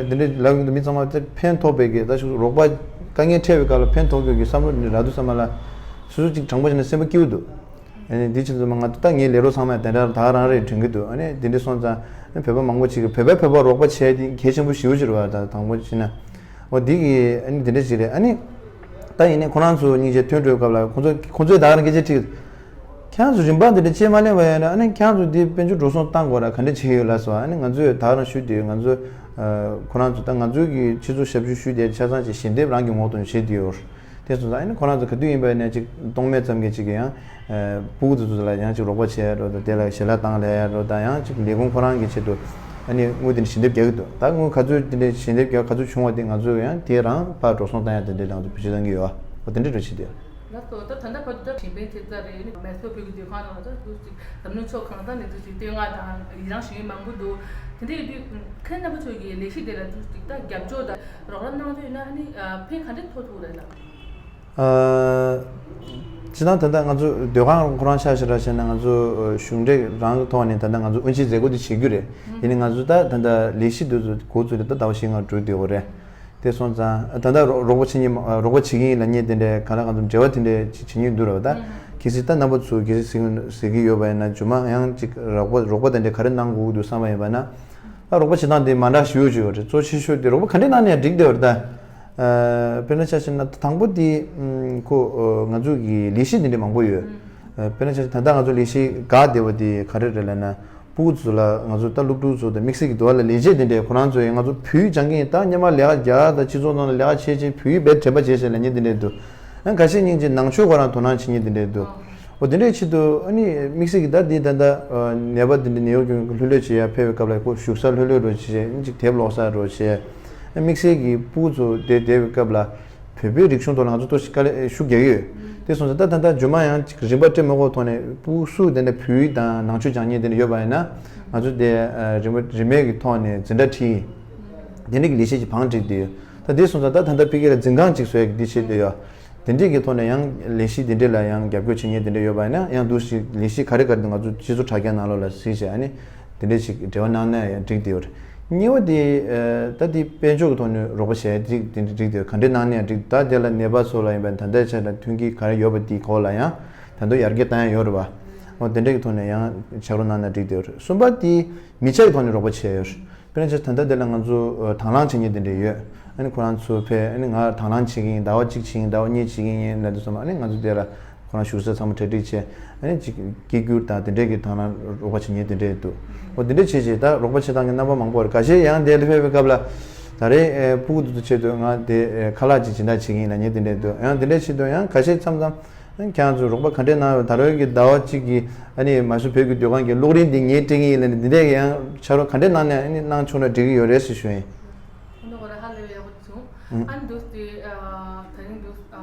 འདི་འདྲའི་ལབ་ཡོང་དུས་མི་ཚང་མ་ཕན་ཐོགས་པའི་གི་ད་ཞུ་རོགས་པ་དཀའ་ངལ་འཕྲད་པའི་སྐབས་ལ་ཕན་ཐོགས་རྒྱུ་གི་བསམ་བློ་འདི་རག་དུས་ཙམ་པ་ལ་སོ་སོ་ཅིག་དྲང་པོ་བྱས་ན་སེམས་པ་སྐྱིད་པོ་འདུག་ཨ་ནི་འདི་ཕྱིན་ཙམ་པ་ང་ད་ངའི་ལས་རོགས་ཚང་མ་དེ་འདྲ་ད་རང་རེད་དྲན་གི་འདུག་ཨ་ནི་འདི་འདྲ་སོང་ཙང་ཨ་ནི་བོད་པ་མང་པོ་ཅིག་གི་བོད་པས་བོད་པ་རོགས་པ་བྱས་དེ་གལ་ཆེན་པོ་ཞེ་པོ་ཅིག་རེད་བ། ད་དང་པོ་བྱས་ན་འོ་འདི་གི་ཨ་ནི་འདི་འདྲ་ཞིག་རེད། ཨ་ནི་ད་ཡིན་ནའི་ཁོ་རང་ཚོ་སྙིང་རྗེ་ཐོན་འགྲོའི་སྐབས་ལ་ཁོ་ཚོ་ཁོ་ཚོས་ད་ག་རང་སྐད་ཆ་དྲིས། ཁྱེད་རང་ཚོ་རིན་པ་འདི་འདྲ་ཅིག་མ་ལེན་པ་ཡིན་ན་ཨ་ནི་ཁྱེད་རང་ཚོ་འདི་དཔལ་འབྱོར་འགྲོ་སོང་བཏང་དགོས་ར་ག་འདྲ་བྱེད་ཀྱི་ཡོད་ལབ་སོང་། ཨ་ནི་ང་ཚོས་ད་རང་ཞུས་དེ་ང་ཚོ་ཁོ་རང་ཚོ་ད་ང་ཚོའི་གི་སྤྱི་ཚོགས་ཞབས་ཞུ་ཞུས་དེ་ཆ་ཚང་ཅིག་ཞལ་འདེབས་རང་གི་ངོ་གདོང་བྱེད་དེ་ཡོད། དེ་སོང་ཙང་ཨ་ནི་ཁོ་རང་ཚོ་ག་དུས་ཡིན་པ་ཡིན་ན་ཅིག་སྟོང་མེད་ཙམ་གྱི་ཅིག་གི་ཡང་ཕྲུ་གུ་ཚོ་ཚོ་ལ་ཡང་ཅིག་རོགས་པ་བྱས་རོགས་དང་དེ་ལ་ཞལ་ལག་བཏང་ལས་རོགས་དང་ཡང་ཅིག་ལས་ཁུངས་ཁོ་རང་གི་ཆེད་དུ་ཨ་ནི་དངུལ་དེ་འདྲ་ཞལ་འདེབས་རྒྱག་གི་འདུག་ད་དངུལ་ག་ཚོད་དེ་འདྲ་ཞལ་འདེབས་རྒྱག་ག་ཚོད་བྱུང་བ་དེ་ང་ཚོས་ཡང་དེ་རང་ཕར་འགྲོ་སོང་བཏང་ཡ་དེ་འདྲ་ལ་ང་ཚོ་བེད་སྤྱོད་གཏང་གི་ཡོད། འོ་དེ་འདྲ་འདྲ་བྱེད་དེ། ལགས་སོ། ད་ད་ལྟ་བར་དུ་ད་གཞན་ཕན་ཐེབས་རྩ་རེད། མེ་སོར་བོད་ཀྱི་སྡོད་ཁང་ནང་ལ་ད་འདུག་ཅིག་འཛམ་གླིང་ཕྱོགས་གང་ས་ནས་འདུག་ཅིག་བསྟོད་བསྔགས་དང་ཡི་རངས་ཞུ་མཁན་མང་པོ་འདུག་དེ་འདྲ་ཡིན་དུས་མཁན་རྣམ་པ་ཚོ་གི་ལས་གཞི་དེ་ལ་འདུག་ཅིག་ད་རྒྱབ་སྐྱོར་དང་རོགས་རམ་གནང་ཐུབ་ཡོད་ན་ཨ་ནི་ཕན་ག་འདྲ་ཐོགས་ཐུབ་རེད་ལགས། ཨ་སྤྱིར་བཏང་ད་ལྟ་ང་ཚོ་སྡོད་ཁང་ཁོ་རང་ཆ་བཞག་ར་བྱས་ན་ང་ཚོ་གཞུང་འབྲེལ་རང་གི་ཐོག་ནས་ད་ལྟ་ང་ཚོ་དབུ་འབྱེད་མཛད་སྒོ་འདི་བྱེད་རྒྱུ་རེད། ཡིན་ནའི་ང་ཚོ་ད་ད་ལྟ་ལས་གཞི་འདི་ཚོ་འགོ་བཙུགས་ནས་ད་ཟླ་བ་བཞི་ལྔ་འགྲོ་བསྡད་ཡོད་རེད། དེ་སོང་ཙང་ད་ལྟ་རོགས་རོགས་པ་བྱེད་མཁན་རོགས་པ་བྱེད་ཀྱི་ཡིན་ལབ་མཁན་དེ་འདྲའི་ག་ལ་གང་འཚམ་འབྲེལ་བ་དེ་འདྲའི་བྱེད་བྱེད་མཁན་འདུག་ར་བ། ད་གལ་སྲིད་ད་རྣམ་པ་ཚོ་གལ་སྲིད་ཟེར་གྱི་ཟེར་གྱི་ཡོད་པ་ཡིན་ན་རྗེས་མ་ཡང་ཅིག་རོགས་པ་རོགས་པ་དེ་འདྲའི་ག་རེ་གནང་དགོས་ཀྱི་འདུག་བསམ་པ་ཡིན་པ་ན། ད་རོགས་པ་བྱེད་སྟངས་དེ་མ་འདྲ་ཞེ་པོ་ཅིག་ཡོད་རེད། གཙོ་ཆེ་ཤོས་དེ་རོགས་པ་ག་འདྲས་གནང་ན་ཡང་འགྲིག་བསྡད་ཡོད་རེད་ད། ཨ་དཔེར་ན་ཆ་བཞག་ན་དང་པོ་དེ་ཨམ་ཁོ་ཨ་ང་ཚོ་གི་ལས་གཞི་དེ་འདྲ་མང་པོ་ཡོད། ཨ་དཔེར་ན་ཆ་བཞག་ད་ལྟ་ང་ཚོ་ལས་གཞི་འགག་བསྡད་པ་དེ་ག་རེ་རེད་ལབ་ན། ཕྲུ་གུ་ཚོ་ལ་ང་ཚོ་ད་སློབ་ཕྲུག་ཚོ་དང་དམིགས་བསལ་གྱི་འདུག་བ་ལ་ལས་བྱེད་དེ་འདྲས་ཁོ་རང་ཚོ་ཡང་ང་ཚོ་བོད་ཡིག་སྦྱང་གི་ཡིན། ད་སྔོན་མ་ལས་ཀ་རྒྱག་ད་སྤྱི་ཚོགས་ནང་ལ་ལས་ཀ་བྱེད་བྱེད་བོད་ཡིག་རྦད་དྲན་པ་བྱེད་བྱེད་ལབ་མཁན་དེ་འདྲས་འདུག་ཨ་ཁ་ཤས་སྙིང་རྗེ་ནང་ཆོས་ཁོ་རང་དོ་སྣང་བྱེད་མཁན་དེ་འདྲས་འདུག་འོ་དེ་འདྲས་ཆེད་དུ་ཨ་ནི་དམིགས་བསལ་གྱི་ད་འདི་ད་ལྟ་ནད་པ་དེ་འདྲས་ནད་གཡོག་ཀྱང་ལྷོད་ལྷོད་བྱེད་ཡ་ཕེབས་པའི་སྐབས་ལ་ཁོ་བཞུགས་ས་ལྷོད་ལྷོད་རོགས་བྱེད། ཨ་ཅིག་དེབ་ཀློག་ས་རོགས་བྱེད། ཨ་དམིགས་བསལ་གྱི་ཕྲུ་གུ་ཚོ་དེ་བསྡད་པའི་སྐབས་ལ། བོད་པའི་རིག་གཞུང་ཐོག་ལ་ང་ཚོ་ཏོག་ཙམ་དཀའ་ལས་ཤུགས་རྒྱག་གི་ཡོད། དེ་སོང་ཙང་ད་ད་ལྟ་རྗེས་མ་ཡང་ཅིག་རིན་པ་སྤྲད་མ་དགོས་ཐོག་ནས་ཕྲུ་གུ་སུ་དེ་འདྲ་བོད་ཡིག་དང་ནང་ཆོས་སྦྱང་མཁན་དེ་འདྲ་ཡོད་པ་ཡིན་ན་ང་ཚོ་དེ་རིན་པ་རིན་མེད་ཀྱི་ཐོག་ནས་འཛིན་གྲྭ་ཁྲིད། དེ་འདྲ་གི་ལས་གཞི་ཅིག་བང་སྒྲིག་བསྡད་ཡོད། ད་དེ་སོང་ཙང་ད་ད་ལྟ་ཕ་གི་ལ་འཛིན་ཁང་ཅིག་བཟོ་ཡ་གི་འདི་བྱེད་བསྡད་ཡོད། དེ་འདྲས་ཀྱི་ཐོག་ནས་ཡང་ལས་གཞི་དེ་འདྲས་ལ་ཡང་རྒྱབ་སྐྱོར་བྱེད་མཁན་དེ་འདྲས་ཡོད་པ་ཡིན་ན་ཡང་འདུག་ཞིག་ལས་གཞི་ག་རེ་ག་རེ་འདུག་ང་ཚོ་སྤྱི་ཚོགས་དྲ་རྒྱ་ནང་ལོགས་ལ་གཟིགས་བྱས་ཨ་ནི། དེ་འདྲས་ཞིག་འབྲེལ་བ་གནང་ན་ཡང་འགྲིག་བསྡད་ཡོད་རེད། གཉིས་པ་དེ་ཨ་ད་དེ་དཔལ་འབྱོར་གྱི་ཐོག་ནས་རོགས་པ་བྱས་འགྲིག་དེ་འདྲས་འགྲིག་བསྡད་ཡོད། ག་འདྲས་གནང་ན་ཡང་འགྲིག་ད་དེ་ལ་ནད་པ་ཚོ་ལ་ཡིན་པ་ད་ལྟའི་ཆ་ལ་མཐུན་རྐྱེན་ག་རེ་ཡོད་པ་དེའི་སྐོར་ལ་ཡང་ད་དུང་ཡར་རྒྱས་བཏང་ཡ་ཡོད་རེད་བ། འོ་དེ་འདྲས་ཀྱི་ཐོག་ནས་ཡང་ཕྱག་རོགས་གནང་ན་འགྲིག་བསྡད་ཡོད་རེད། གསུམ་པ་དེ་མི་ཆ་གི་ཐོག་ནས་རོགས་པ་བྱས་ཡོད་རེད། དཔེར་ན་ཆ་ད་ལྟ་དེ་ལ་ང་ཚོ་ཨ་དང་བླངས་བྱེད་མཁན་དེ་འདྲས་ཡོད། ཨ་ནི་ཁོ་རང་ཚོ་ཕེབས་ཨ་ནི་ང་དང་བླངས་བྱེད་ཀྱི་ཡིན། ཟླ་བ་གཅིག་བྱེད་ཀྱི་ཡིན། ཟླ་བ་གཉིས་བྱེད་ཀྱི་ཡིན་ལབ་དུས་ཙམ་ཨ་ནི་ང་ཚོ་དེ་ལ་ཁོ་རང་བཞུགས་ས་ཚང་མ་གྲ་སྒྲིག་བྱས་ཨ་ནི་ཅིག་སྐད་སྒྱུར་དང་དེ་འདྲས་ཀྱི་དང་བླངས་རོགས་པ་བྱེད་མཁན་དེ་འདྲས་འདུག་འོ་དེ་འདྲས་བྱས་བྱས་ད་རོགས་པ་བྱེད་སྟངས་ཀྱི་རྣམ་པ་མང་པོ་རེད། ཁ་ཤས་ཡང་དེ་ལ་ཕེབས་པའི་སྐབས་ལ་ད་རེས་ཨེ་ཕྲུ་གུ་དེ་ཚོ་ཆེད་དུ་ང་དེ་ཨེ་ཁ་ལག་ཅིག་སྦྱིན་བདག་བྱེད་ཀྱི་ཡིན་ལབ་མཁན་དེ་འདྲས་འདུག་ཡང་དེ་འདྲས་ཆེད་དུ་ཡང་ཁ་ཤས་མཚམས་མཚམས། ཁྱེད་རང་ཚོས་རོགས་པ་ག་འདྲས་གནང་ཡོད། ད་རེས་ཀྱི་ཟླ་བ་གཅིག་གི་ཨ་ནི་མ་སུ་བོད་ཀྱི་སྡོད་ཁང་གི་གློག་རིན་འདི་ངས་སྤྲད་ཀྱི་ཡིན་ལབ་ནས་འདི་འདྲས་ཀྱི་ཡང་ཕྱག་རོགས་ག་འདྲས་གནང་ནས་ཨ་ནི་གནང་ཆོག་ན་འགྲིག་གི་ཡོད་རེད་ཟེར་ཞུ་ཡིན། ཨ་ནི་འོ་ར་ཧ་ལས་ཡག་པོ་བྱུང་། ཨ་ནི་འདུག་སྟེ་ད་རིང་འདུག་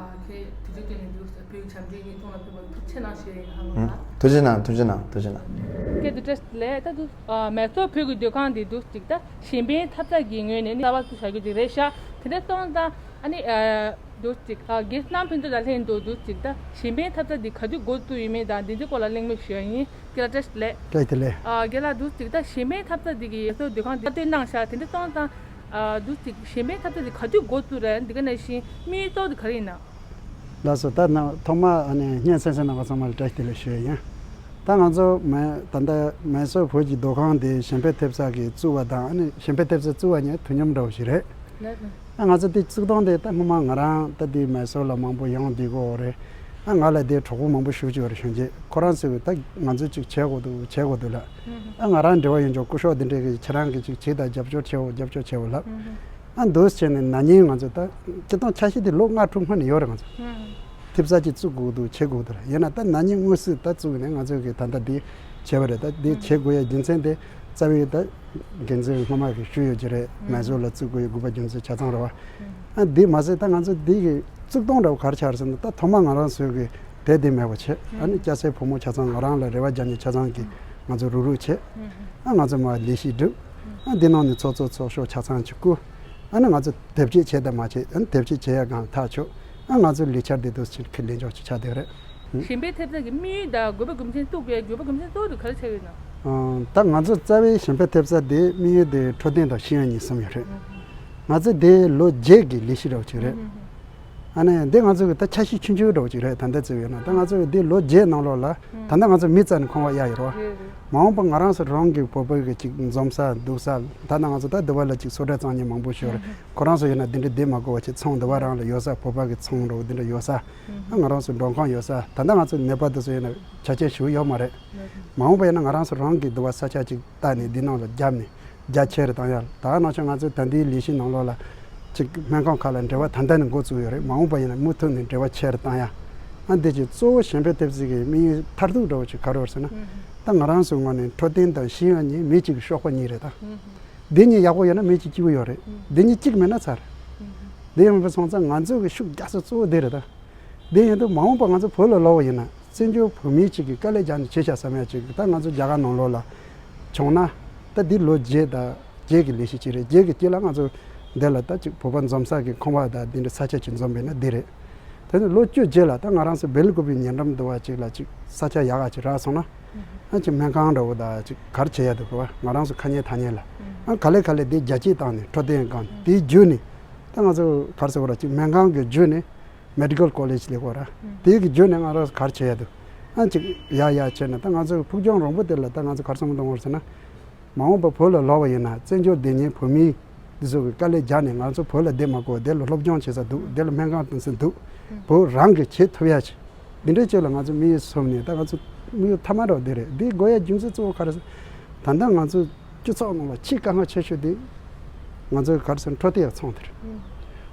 ཁྱེད་ཐུགས་རྗེ་བཀའ་དྲིན་འདུག་བོད་ཀྱི་བྱམས་བརྩེའི་ཉིན་ཐོག་ལ་ཕེབས་པར་ཐུགས་རྗེ་གནང་ཞུ་ཡ་ཡིན། ཧ་ལས་ཐུགས་རྗེ་གནང་། ཐུགས་རྗེ་གནང་། ཐུགས་རྗེ་གནང་། སྐད་དུ་བཀྲ་ཤིས་བདེ་ལེགས། ད་འདུག་མེ་སོར་བོད་ཀྱི་སྡོད་ཁང་འདི་འདུག་ཅིག་ད་གཞན་ཕན་འཐབ་རྩོད་ཀྱི་ངོས་ནས་ནི་རྩ་བ་བཙུགས་བཞག་རྒྱུ་ཅིག་རེད་ཤག་དེ་འདྲ་སོང་ཙང་ཨ་ནི། འདུག་ཅིག་ཨ་རྒན་བསོད་ནམས་ཕུན་ཚོགས་དང་ལྷན་དུ་འདུག་ཅིག་ད་གཞན་ཕན་འཐབ་རྩོད་འདི་ག་དུས་འགོ་བཙུགས་ཡོད་མེད་དང་འདི་ཚོའི་སྐོར་ལ་གླེང་མོལ་ཞུ་ཡ་ཡིན། རྒན་ལགས་བཀྲ་ཤིས་བདེ་ལེགས། བཀྲ་ཤིས་བདེ་ལེགས། ཨ་རྒན་ལགས་འདུག་ཅིག་ད་གཞན་ཕན་འཐབ་རྩོད་འདི་གི་ཡ་སོ་སྡོད་ཁང་འདི་ལྟ་སྟོན་གནང་ཤག་དེ་འདྲ་སོང་ཙང་ཨ་འདུག་ཅིག་གཞན་ཕན་འཐབ་རྩོད་འདི་ག་དུས་འགོ་བཙུགས་རེད། འདི་ག་ནང་བཞིན་དམིགས་ཡུལ་གཙོ་བོ་འདི་ག་རེ་ཡིན་ན། ལགས་སོ། ད་ནང་ཐོག་མ་ཨ་ནི་སྙན་གསན་གསན་གནང་བ་ཚང་མ་ལ་བཀྲ་ཤིས་བདེ་ལེགས་ཞུ་ཡ་ཡིན། ད་ང་ཚོ་མེ་ད་ལྟ་མེ་སོར་བོད་ཀྱི་སྡོད་ཁང་དེ་གཞན་ཕན་ཐེབས་རྩ་གིས་བཙུགས་པ་དང་། ཨ་ནི་གཞན་ཕན་ཐེབས་རྩ་བཙུགས་པ་གཉིས་དུས་མཉམ་འདྲ་བོ་ཞིག་རེད། ལགས་སོ། ཨ་ང་ཚོ་དེ་བཙུགས་སྟངས་དེ་ད་སྔོན་མ་ང་རང་ད་དེ་མེ་སོར་ལ་མང་པོ་ཡོང་བསྡད་ཀྱི་ཡོད་རེད། ཨ་ང་ལ་དེ་གྲོགས་པོ་མང་པོ་ཞེ་པོ་ཅིག་ཡོད་རེད། གཞོན་སྐྱེས་ཁོ་རང་ཚོས་ད་ང་ཚོ་ཅིག་བྱེད་དགོས་འདུག་བྱེད་དགོས་འདུག་ལབ། ཨ་ང་རང་འབྲེལ་བ་ཡོད་ཆོག་སྐུ་ཞབས་དེ་འདྲས་ཀྱིས་ཁྱེད་རང་གིས་ཅིག་བྱེད་དང་། རྒྱབ་སྐྱོར་བྱེད་འོ། རྒྱབ་སྐྱོར་བྱེད་འོ་ལབ། ཨ་འདུག་བྱས་ནས་ན་ནིང་ང་ཚོ་ད་སྤྱིར་བཏང་འཆར་གཞི་དེ་ལོ་ལྔ་དྲུག་སྔོན་ནས་ཡོད་རེད། ང་ཚོ་ཐེབས་རྩ་ཅིག་བཙུགས་དགོས་འདུག་བྱེད་དགོས་འདུག་ལབ། ཡིན་ན་ད་ན་ནིང་དངོས་སུ་ད་བཙུགས་ནས་ང་ཚོ་གིས་ད་ལྟ་འདི་བྱས་པ་རེད། ད་འདི་བྱེད་དགོས་ཡ་རྒྱུ་མཚན་དེ་རྩ་བའི་ད་འགན་འཛིན་སྔོན་མ་གིས་ཞུས་ཡོད་ཀྱི་རེད། མེ་སོར་ལ་བཙུགས་དགོས་ཡ་དགོས་པ་རྒྱུ་མཚན་ཆ་ཚང་རེད་བ། ཨ་འདི་མ་ཟད་ད་ང་ཚོ་འདི་གི་བཙུགས་སྟངས་འདྲ་བོ་ག་རེ་ཆགས་རེད་ཟེར་ན། ད་ཐོག་མ་ང་རང་ཚོའི་གི་དེ་དེ་མེད་པ་བྱས། ཨ་ནི་སྐྱ་སེར་ཕོ་མོ་ཆ་ཚང་ང་རང་ལ་རེ་བ་རྒྱག་མཁན་ཆ་ཚང་གིས་ང་ཚོ་རུག་རུག་བྱས། ཨ་ང་ཚོ་མར་ལས་གཞི་བསྒྲུབས། ཨ་འདི་ནང་ནས་ཚོགས་གཙོ་ཚོགས་གཞོན་ཆ་ཚང་གཅིག་བསྐུལ། ཨ་ནི་ང་ཚོ་དེབ་སྐྱེལ་བྱས་དང་མ་བྱས། ཨ་ནི་དེབ་སྐྱེལ་བྱས་ཡ་སྒང་ཐག་ཆོད། ཨ་ང་ཚོ་ལས་འཆར་འདི་འདུག་ཕྱིར་ཁས་ལེན་ཆོག་ཅིག་ཆགས་བསྡད་རེད། ཨ་གཞན་ཕན་ཐེབས་རྩ་གི་དམིགས་ཡུལ་དང་དགོས་པ་རྒྱུ་མཚན་གཏུགས་པའི་དགོས་པ་རྒྱུ་མཚན་གཙོ་བོ་དེ་ག་རེ་ཆགས་ཡོད་ན། ཨ་ད་ང་ཚོ་རྩ་བའི་གཞན་ཕན་ཐེབས་རྩ་དེ་དམིགས་ཡུལ་དེ་འཕྲོད་བསྟེན་དང་ཤེས་ཡོན་གཉིས་གསུམ་ཡོད་རེད། ང་ཚོ་དེ་ལོ་བརྒྱད་ཀྱི་ལས་གཞི་འདྲ་བོ་ཅིག་རེད། ཨ་ནི་འདི་ང་ཚོ་གི་ད་འཆར་གཞི་ཆུང་ཆུང་འདྲ་བོ་ཅིག་རེད། ད་ལྟ་བརྩིས་པ་ཡིན་ན། ད་ང་ཚོ་གི་འདི་ལོ་བརྒྱད་ནང་ལོགས་ལ་ད་ལྟ་ང་ཚོ་མི་རྩ་ནས་ཁང་པ་གཡར་ཡོད་རེད་བ། མ་འོངས་པ་ང་རང་ཚོ་རང་གི་བོད་པ་གི་ཅིག་འཛོམས་ས་འདུག་ས། ད་ལྟ་ང་ཚོ་ད་འདི་བ་ལ་ཅིག་སོ་ཊ་བཙོང་མཁན་མང་པོ་ཞིག་ཡོད་རེད། ཁོ་རང་ཚོ་ཡིན་ན་འདི་འདྲ་བསྡད་མ་དགོས་པ་ཅིག་ཚོང་འདི་བ་རང་ལ་ཡོད་ས། བོད་པ་གི་ཚོང་འདྲ་བོ་འདི་འདྲ་ཡོད་ས། ཨ་ང་རང་ཚོ་མགྲོན་ཁང་ཡོད་ས། ད་ལྟ་ང་ཚོ་ནད་པ་དེ་ཚོ་ཡིན་ན་ཆ་རྐྱེན་ཞུ་ཡོད་མ་རེད། མ་འོངས་པ་ཡིན་ན་ང་རང་ཚོ་རང་གི་འདི་བ་ས་ཆ་ཅིག་བལྟས་ནས་འདི་ནང་ལ་བརྒྱབ་ནས་རྒྱ་ཆེ་རུ་བཏང་ཡ། ད་ནང་བཞིན་ང་ཚོའི་ད་ལྟའི་ལས་གཞི་ནང་ལོགས་ལ་ཅིག་སྨན་ཁང་ཁག་ལ་འབྲེལ་བ་ད་ལྟ་ནས་འགོ་བཙུགས་ཡོད་རེད། མ་འོངས་པ་ཡིན་ན་མུ་མཐུད་ནས་འབྲེལ་བ་ཆེ་རུ་བཏང་ཡ། ཨ་འདི་ཅིག་གཙོ་བོ་གཞན་ཕན་ཐེབས་རྩ་གི་དམིགས་ཡུལ་མཐར་ཐུག་འདྲ་བོ་ཅིག་ག་རེ་རེད་ཟེར་ན། ད་ང་རང་ཚོའི་ངོས་ནས་འཕྲོད་བསྟེན་དང་ཤེས་ཡོན་གཉིས་མི་གཅིག་གི་གཤོག་པ་གཉིས་རེད་ད། འདི་གཉིས་ཡག་པོ་ཡོད་ན་མི་གཅིག་སྐྱིད་པོ་ཡོད་རེད། འདི་གཉིས་གཅིག་མེད་ན་ཚར། འདི་ཡིན་པ་སོང་ཙང་ང་ཚོ་གི་ཤུགས་རྒྱག་ས་གཙོ་བོ་འདི་རེད་ད། འདི་ཡིན་དུས་མ་འོངས་པ་ང་ཚོ་བོད་ལ་ལོག་པ་ཡིན་ན་བཙན་བྱོལ་བོད་མི་གཅིག་གིས་དཀའ་ལས་རྒྱག་ནས་བྱས་ཤག་བསམ་ཡ་ཅིག་ད་ང་ཚོ་རྒྱ་གར་ནང་ལོགས་ལ་བྱུང་ན། ད་འདི་ལོ་བརྒྱད་དང་བརྒྱད་ཀྱི་ལས་གཞི་ཅིག་རེད། བརྒྱད་ཀྱི་དཀྱིལ་ལ་ང་ཚོ་འདི་ལ་ད་ཅིག་བོད་པ་འཛོམས་ས་གི་ཁང་པ་དང་འདི་འདྲ་ས་ཆ་ཅིག་འཛོམས་པ་ཡིན་ན་འདི་རེད། དེ་ནས་ལོ་བཅུ་རྗེས་ལ་ད་ང་རང་ཚོ་སྦེལ་ཀོབ་པའི་ཉེ་འགྲམ་དུ་བ་ཅིག་ལ་ཅིག་ས་ཆ་ཡག་ག་ཅིག་རག་སོང་ན། ཨ་ཅིག་སྨན་ཁང་འདྲ་བོ་དང་ཅིག་ག་རེ་བྱེད་ཡ་འདུག་གོ་བ། ང་རང་ཚོ་ཁ་ཉེ་ཐག་ཉེ་ལ། ཨ་ག་ལེ་ག་ལེ་དེ་རྒྱ་སྐྱེད་བཏང་ནས་འཕྲོད་བསྟེན་སྒང་ནས་དེའི་བརྒྱུད་ནས། ད་ང་ཚོ་ག་རེ་ཟེར་བ་ར་ཅིག་སྨན་ཁང་གི་བརྒྱུད་ནས་མེ་ཌི་ཀལ་ཀོ་ལེཇ་ལེགས་པ་ར། དེའི་གི་བརྒྱུད་ནས་ང་རང་ཚོ་ག་རེ་བྱེད་ཡ་འདུག་ཨ་ཅིག་ཡ་ཡ་བྱས་ནས་ད་ང་ཚོ་གི་ཕུགས་རྒྱང་རིང་པོ་དེ་ལ་ད་ང་ཚོ་ག་རེ་བསམ་བློ་གཏོང་དགོས་རེད་ཟེར་ན། མ་འོངས་པ་བོད་ལ་ལོག་པ་ཡིན་ན་བཙན་བྱོལ་སྡོད་མཁན་བོད་མི་འདི་ཚོ་གི་དཀའ་ལས་རྒྱག་ནས་ང་ཚོ་བོད་ལ་བསྡད་མ་དགོས། དེ་ལ་སློབ་སྦྱོང་བྱེད་ས་འདུག་དེ་ལ་སྨན་ཁང་དེ་ཚོ་འདུག་བོད་རང་གིས་བྱེད་ཐུབ་ཡ་ཅིག་འདི་འདྲའི་ཅིག་ལ་ང་ཚོ་དམིགས་ཡུལ་བཟུང་ནས། ད་ང་ཚོ་དམིགས་ཡུལ་མཐའ་མ་འདྲ་བ་འདི་རེད། འདི་དགོས་ཡ་རྒྱུ་མཚན་གཙོ་བོ་ག་རེ་ཟེར། ད་ལྟ་ང་ཚོ་སྤྱི་ཚོགས་ནང་ལ་ཆེས་དཀའ་ངལ་ཆེ་ཤོས་དེ་ང་ཚོའི་ག་རེ་ཟེར་འཕྲོད་བསྟེན་ཡ་ཚོང་དེ་རེད།